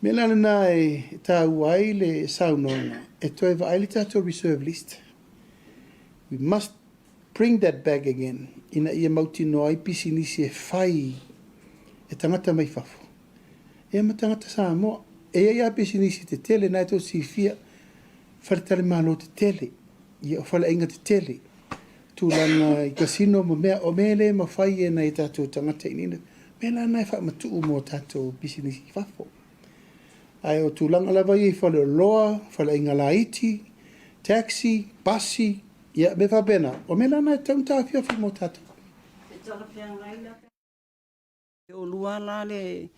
Speaker 1: mea la lena e taua ai le saunoaga e toe vaai le tatou reserve list. We must bring that back again ina ia mautinoa ai pisinisi e fai e tagata mai fafo ia ma tagata Samoa. E i ai lava pisinisi tetele na e tou silafia, faletalimalo tetele, ia o faleaiga tetele, tulaga i casino ma mea, o mea e le mafai e nai o tatou tagata i inei, mea la na e faamatuu mo tatou pisinisi i fafo. Ae o tulaga lava ia i faleoloa, faleaiga laiti, taxi, pasi, ia mea faapena, o mea la na e tatau ona taofiofi mo tatou.
Speaker 4: E talafeagai la pe E olua la le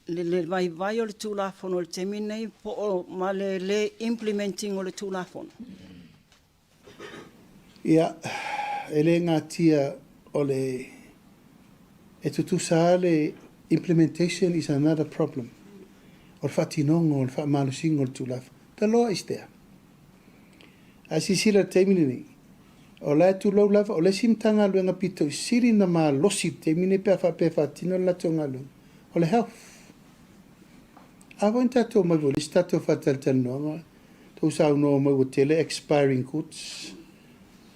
Speaker 4: le vaivai o le Tulafono i le taimi lenei po o ma le le implement ina o le Tulafono?
Speaker 1: Ia, e le natia o le e tutusa lava le implementation is another problem o le faatinoga o le faamalosiga o le Tulafono. The law is there. Ae silasila i le taimi lenei, o la e tulou lava, o le isi Matagaluega pito i sili ona malosi i le taimi lenei pe a faapea e faatino le latou galuega, o le Health. A foi na tatou omai foi i le isi tatou faatalatalanoaga, tou saunoa mai ua tele expiring goods.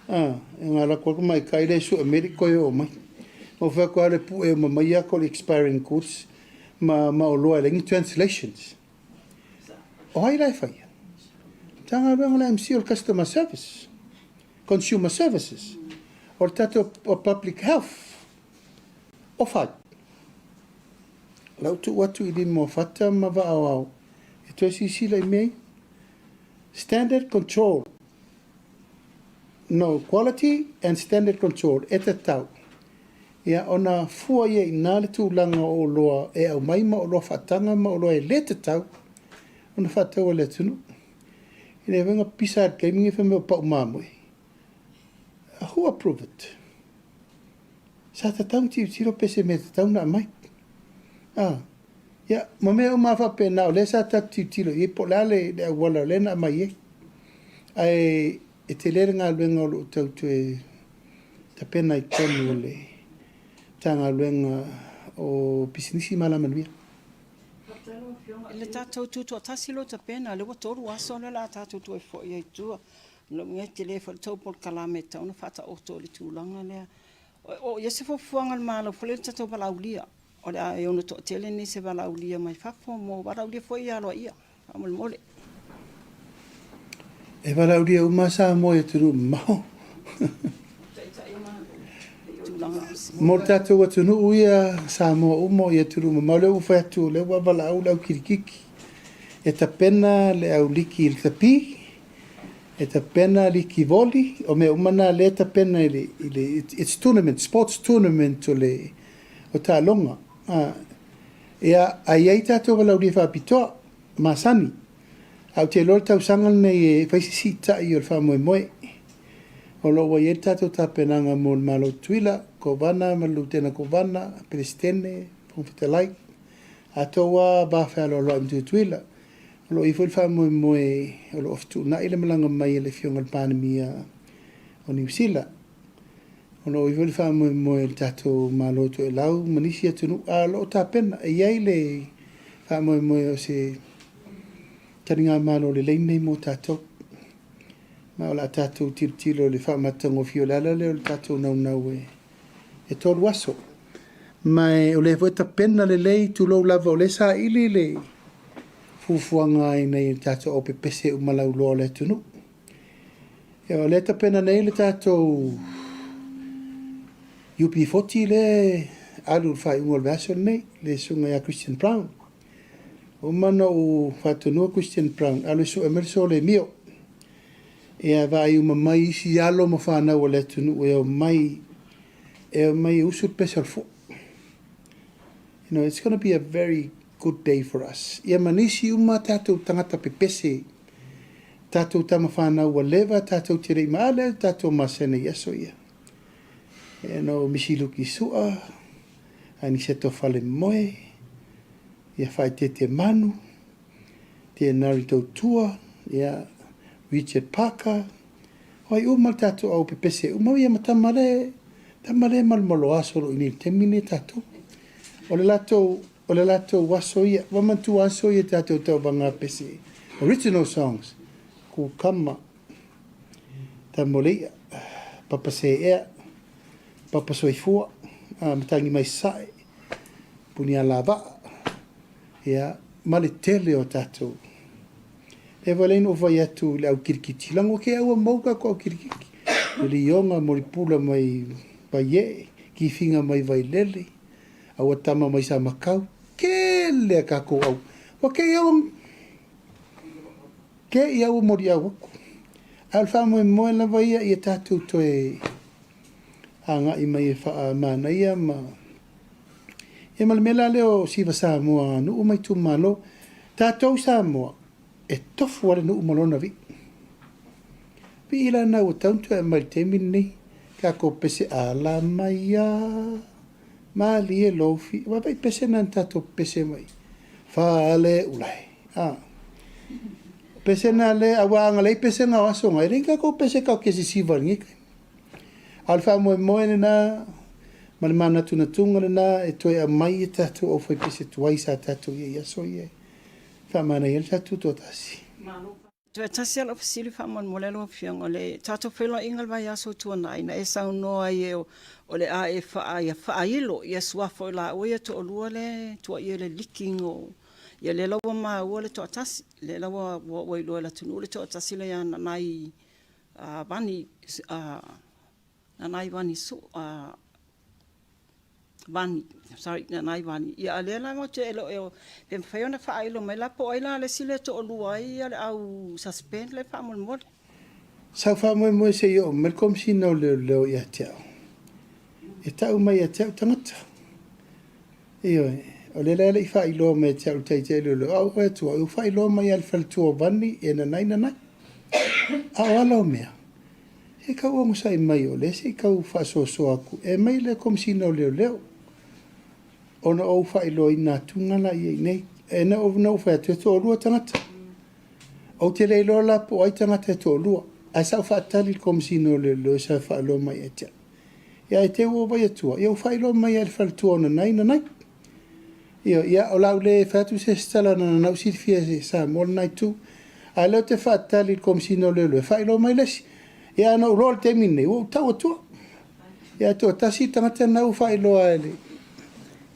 Speaker 1: A, e na alu atu lava le tamaitai lea e sue medic toe oo mai. Na ou fai atu lava le pue uma mai ata o le expiring goods ma, ma oloa e leai ni translations. O ai la e faia? Matagaluega a le MC o le Customer Service, Consumer Services, o le tatou Public Health, o fai. Lau tuu atu i lima o Fata ma Vaaoao e toe silasila i mea ia. Standard Control, no, Quality and Standard Control e tatau ia ona fua ia i ina le tulaga o oloa e aumai ma oloa faataga ma oloa e le tatau ona faatau e le atunuu. E le mafai ona pisa i le taimi lenei fai mai o pau mamoe. Who approve it? Sa tatau ona tilotilo pe se mea tatau ona aumai. Ah, ia, ma mea uma lava faapena, o lea sa tatou tilotilo i ai po o le a le, le auala o lea na aumai ai. Ae e tele le galuega o lo o tau toe tapena i totonu o le Matagaluega o Pisinisi ma Alamanuia.
Speaker 4: I le tatou tutoatasi lea ua tapena, lea ua 3 aso lea o le a tatou toe foi ai i tua. O lona uiga e tele foi le tou polokalame e tatau ona faataoto i le tulaga lea. O i ai se fuafuaga a le Malo foi lea i le tatou valaaulia, o le a e ono toatele nisi e valaaulia mai fafo mo valaaulia foi ia aloaia, faamolemole.
Speaker 1: E valaaulia uma Samoa i atunuu mamao. Mo le tatou atunuu ia, Samoa uma i atunuu mamao, lea ua fai atu, lea ua valaau le au kilikiki, e tapena le au liki i le tapi, e tapena liki voli, o mea uma na lea e tapena i le, i le it's tournament, sports tournament o le o taaloga. Ia, a i ai tatou valaaulia faapitoa, masani. Ae ou te iloa le tausaga lenei e fai se siitai o le faamoemoe. O lo o ua i ai le tatou tapenaga mo le Malo o Tutuila, Kovana ma le Lutena Kovana, Peresetene, Fofoga Fetalai, atou lava va fealoaloai ma Tutuila. O lo o i ai foi le faamoemoe o lo o fetuunai le malaga mai a le Afioga i le Palemia o Niu Sila. O lo o i ai foi le faamoemoe i le tatou Malo Toelau ma nisi atunuu, a o lo o tapena. E i ai le faamoemoe o se taligamalo lelei lenei mo tatou. Ma o le a tatou tilotilo i le faamatagofie. O le ala lea o le tatou naunau e 3 aso. Ma o lea foi e tapena lelei, tulou lava, o lea e saili le fuafuaga ina ia tatou aupepese uma lauloa o le atunuu. O lea e tapena nei le tatou UP40 lea e alu i le faaiuga o le vaiaso lenei, le susuga ia Christian Brown. Ua uma ona ou faatonuina Christian Brown, alu e sue mai le sole mio. Ia vaai uma mai isi alo ma fanau a le atunuu e omai e omai e usu le pese o le fua. It's going to be a very good day for us. Ia ma nisi uma tatou tagata pepese, tatou tama fanau ua leva tatou te le i ma lea tatou masana i aso ia. Misi Luki Sua, Aniceto Falemoe, ia Whaitete Manu, Tianari Tautua, ia Richard Parker, o ai uma le tatou au pepese uma ia ma tama le tama le malomalo aso lo i nei taimi nei tatou. O le latou o le latou aso ia, ua manatua aso ia tatou tauvaga pese. Original songs, Kukama, Tamoleia, Papa Seea, Papa Soifua, Matangi Mai Sae, Punia Lavaa, ia, ma le tele o tatou. E wale no fai atu i le au kirikiti. Lango ke aua mau ka ko au kirikiti. Le lionga mo le pula mai vai e, ki finga mai vai lele, aua tama mai sa makau. Ke le ka ko au. Wa ke au ke i au mori au aku. A o le faamoemoe lava ia ia tatou toe agai mai e faamanaia ma ia ma le mea la lea o Siva Samoa nuu ma itumalo. Tatou Samoa e tofu lava le nuu ma lona vii. Vii la na ua tau ona toe aumai i le taimi lenei. Tatou pese ala mai a malie lofi. Vaavaai pese na na tatou pese mai. Fale ulae. A. Pese na le aua a leai pese na o aso nga. E leai ni tatou pese tatou te sisiva i lenei taimi. A o le faamoemoe lena ma le manatunatuga lena e toe aumai e tatou aufaipese tuai sa tatou i ai i aso ia e faamanaia ai le tatou tutoatasi.
Speaker 4: Toe tasi lava lau fesili faamolemole lau Afioga, o le tatou feiloaiga i le vaiaso ua tuanai na e saunoa ai e o le a e faa, ia faailo ia suafa o i laua ia toalua lea e tuuaia i le leaking o, ia lea la ua maua le toatasi, lea la ua ua iloa e le atunuu le toatasi lea ia Nanai Vani, Nanai Vani Su, Vani, sorry, Nanai Vani. Ia, a lea la matou te, e le o, pe mafai ona faailo mai la po o ai la le isi lea e toalua ai le au suspend lea faamolemole.
Speaker 1: Sa ou faamoemoe se i oo mai le Komesina o Leoleo ia te au, e tau mai ia te au tagata. Ioe, o lea la e le i faailoa mai ia te au le Taitai Leoleo, a ou fai atu au, ua faailoa mai lava e le faletua o Vani e Nanai Nanai. A o ala o mea, se i tau onosai mai o lea se i tau faasoasoa atu e aumai le Komesina o Leoleo ona ou faailoaina atuga la ia i inei. E na ou fai atu e toalua tagata. Ou te le iloa la po o ai tagata e toalua, ae sa ou faatali i le Komesina o Leoleo e sa faailoa mai ia te au. Ia ae te ua vai atua, ia ua faailoa mai lava e le faletua o Nanai, Nanai. Ioe, ia o la ou le fai atu se isi tala na na ou silafia e Samoa lena itu. A o lea ou te faatali i le Komesina o Leoleo e faailoa mai le isi. Ia ae na ou iloa i le taimi lenei, ua ou tau atua. Ia ae toatasi le tagata lena ua faailoa e le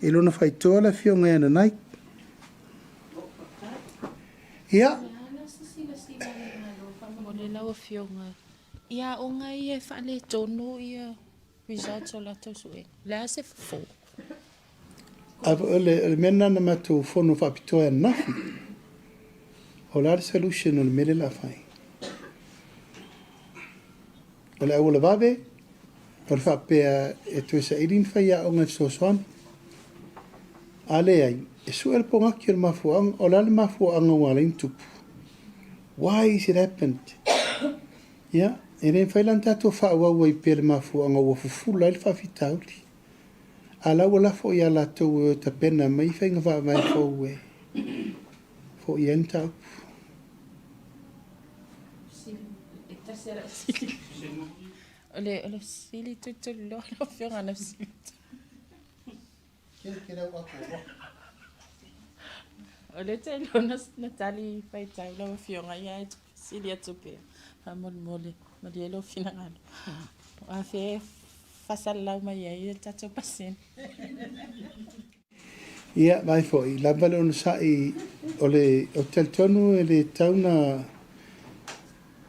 Speaker 1: i lona faitoa le afioga ia Nanai. Ia.
Speaker 2: Faamolemole lau Afioga, i aoga ia e faaletonu ia results o latou suega, o le a se fofo?
Speaker 1: O le mea lena na matou fono faapitoa ai ananafi. O le a le solution o le mea lea o le a fai? O le auala vave, o le faapea e toe saili ni faiaoga e fesoasoani. A leai, e sue le pogaki o le mafuaaga. O le a le mafuaaga ua ala ai ona tupu? Why is it happened? Ia, e le mafai la ona tatou faaauau ai pea le mafuaaga ua fufula ai le faafitauli. A la ua lafo ia latou e o e tapena mai faiga faavae fou e foia ai le mataupu.
Speaker 2: O le o le fesili tulituliloa lau Afioga na fesili atu. O lea te iloa na, na tali faitau lau Afioga ia e fesili atu pea. Faamolemole, malie lou finagalo. O afea e faasalalau mai ai le tatou pasene?
Speaker 1: Ia, vaai foi, lava le onosai, o le, ou te talitonu e le tatau na,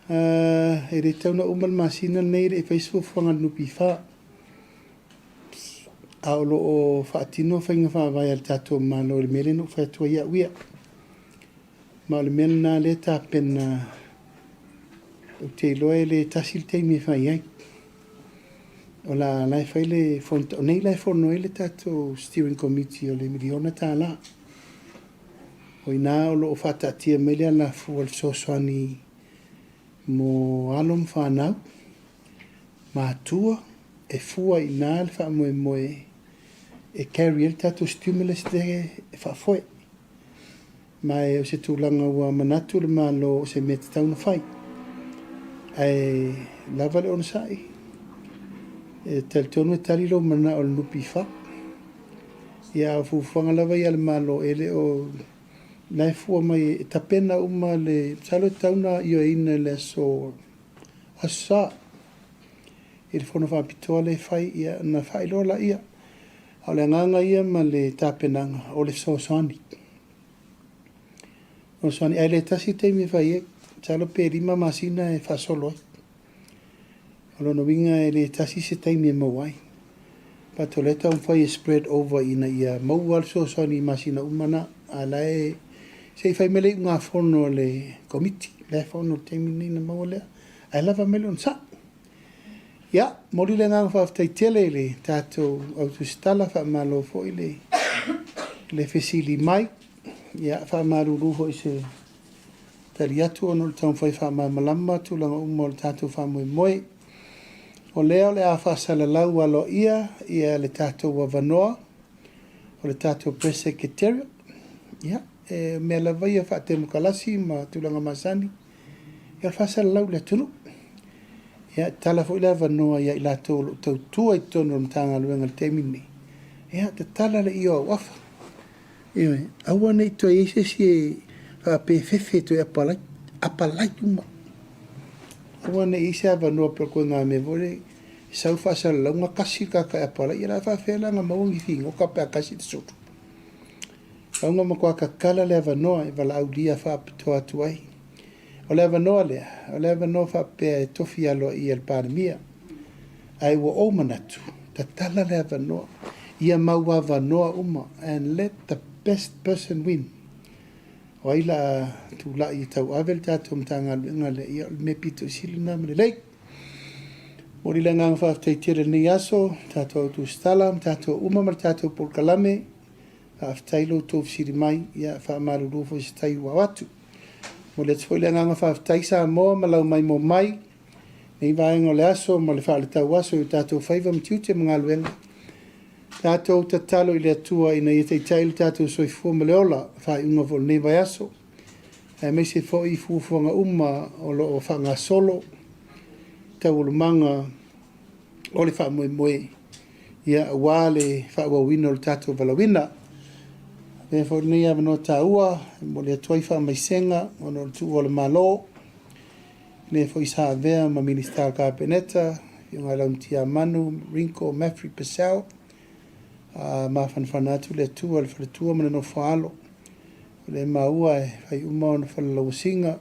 Speaker 1: e le tatau na uma le masina lenei e le i fai se fuafuaga a le NPF. A o lo o faatino faiga faavae a le tatou Malo i le mea lea na ou fai atu ai au ia. Ma o le mea lena lea e tapena, ou te iloa e le tasi le taimi e fai ai. O la, la e fai le fono, o nei la e fono ai le tatou steering committee o le miliona tala. O i ina o lo o faataatia mai le alafua o le fesoasoani mo alo ma fanau, matua, e fua i ina le faamoemoe e carry ai le tatou stimulus lea e faafoe. Ma e o se tulaga ua manatu le Malo o se mea tatau ona fai. Ae lava le onosai, e talitonu e tali lou manao i le NPF. Ia a o fuafuaga lava ia a le Malo e le o la e fua mai e tapena uma le, masalo e tatau ona ioeina i le aso Aso Sa i le fono faapitoa lea e fai, ia ona faailoa laia. A o le agaga ia ma le tapenaga, o le fesoasoani. Fesoasoani, ae le tasi le taimi e fai ai. Masalo pe 5 masina e faasolo ai. O lona uiga e le tasi se taimi e maua ai. But o lea e taumafai e spread over ina ia maua le fesoasoani i masina uma na. A o la e, se i fai mai le iugafono a le Komiti. O la e fono i le taimi lenei ona maua lea. Ae lava mai le onosai. Ia, momoli le agaga faafetai tele i le tatou au tusitala, faamalo foi le, le fesili mai. Ia, faamalulu foi i se tali atu ona o le taumafai faamalamalama tulaga uma o le tatou faamoemoe. O lea o le a faasalalau aloaia ia le tatou avanoa o le tatou Press Secretariat. Ia, e mea lava ia faatemokalasi ma tulaga masani, ia o le faasalalau i le atunuu. Ia, e tatala foi le avanoa ia i latou o lo o tautua i totonu o le Matagaluega i le taimi lenei, ia, tatala le io auafa. Ioe, aua ne i toe i ai se isi e faapea e fefe e toe apalai, apalai uma. Aua ne i i ai se avanoa pe o le koiga mea foi lea, e sau le faasalalauga kasi le tagata e apalai, ia o le a faapefea la ona maua ni figota pe a kasi le sulu. Lauga matua tatala le avanoa e valaaulia faapitoa atu ai. O le avanoa lea, o le avanoa faapea e tofi aloaia e le Palemia. Ae ua ou manatu, tatala le avanoa, ia mau avanoa uma and let the best person win. O ai la a tulai e tauave le tatou Matagaluega lea, ia o le mea pito i sili lena ma lelei. Momoli le agaga faafetai tele i lenei aso, tatou au tusitala ma tatou uma ma le tatou polokalame. Faafetai lo outou fesili mai, ia faamalulu foi se tai ua atu. Momoli atu foi le agaga faafetai Samoa ma lau maimoa mai nei vaega o le aso ma le faaletau aso i o tatou faiva ma tiute ma galuega. Tatou tatalo i le Atua ina ia taitai lo tatou soifua ma le ola, faaiuga foi o lenei vaiaso, aemaise foi i fuafuaga uma o lo o faagasolo taualumaga o le faamoemoe, ia, aua le faaauauina o le tatou valaauina. Avea foi lenei avanoa taua e momoli atu ai faamaisega ona o le tuua o le Malo, lea foi sa avea ma Minisita o le Kapeneta, Afioga ia Laumatia Manu Ringo Maffrey Purcell, a mafanafana atu le Atua i le faletua ma le nofo a alo. O lea e maua e fai uma ona falalauasiga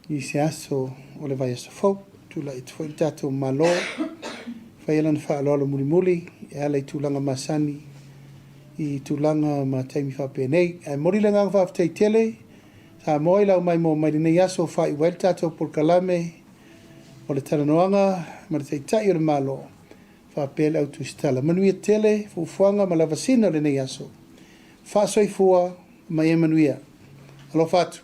Speaker 1: i se aso o le vaiaso fou. Tulai atu foi le tatou Malo, faia lana faaaloalo mulimuli e ala i tulaga masani i tulaga ma taimi faapenei. Ae momoli le agaga faafetai tele Samoa i lau maimoa mai lenei aso faaiu ai le tatou polokalame o le talanoaga ma le Taitai o le Malo faapea le au tusitala. Manuia tele fuafuaga ma lavasina o lenei aso. Faasoifua ma ia manuia. Alofa atu.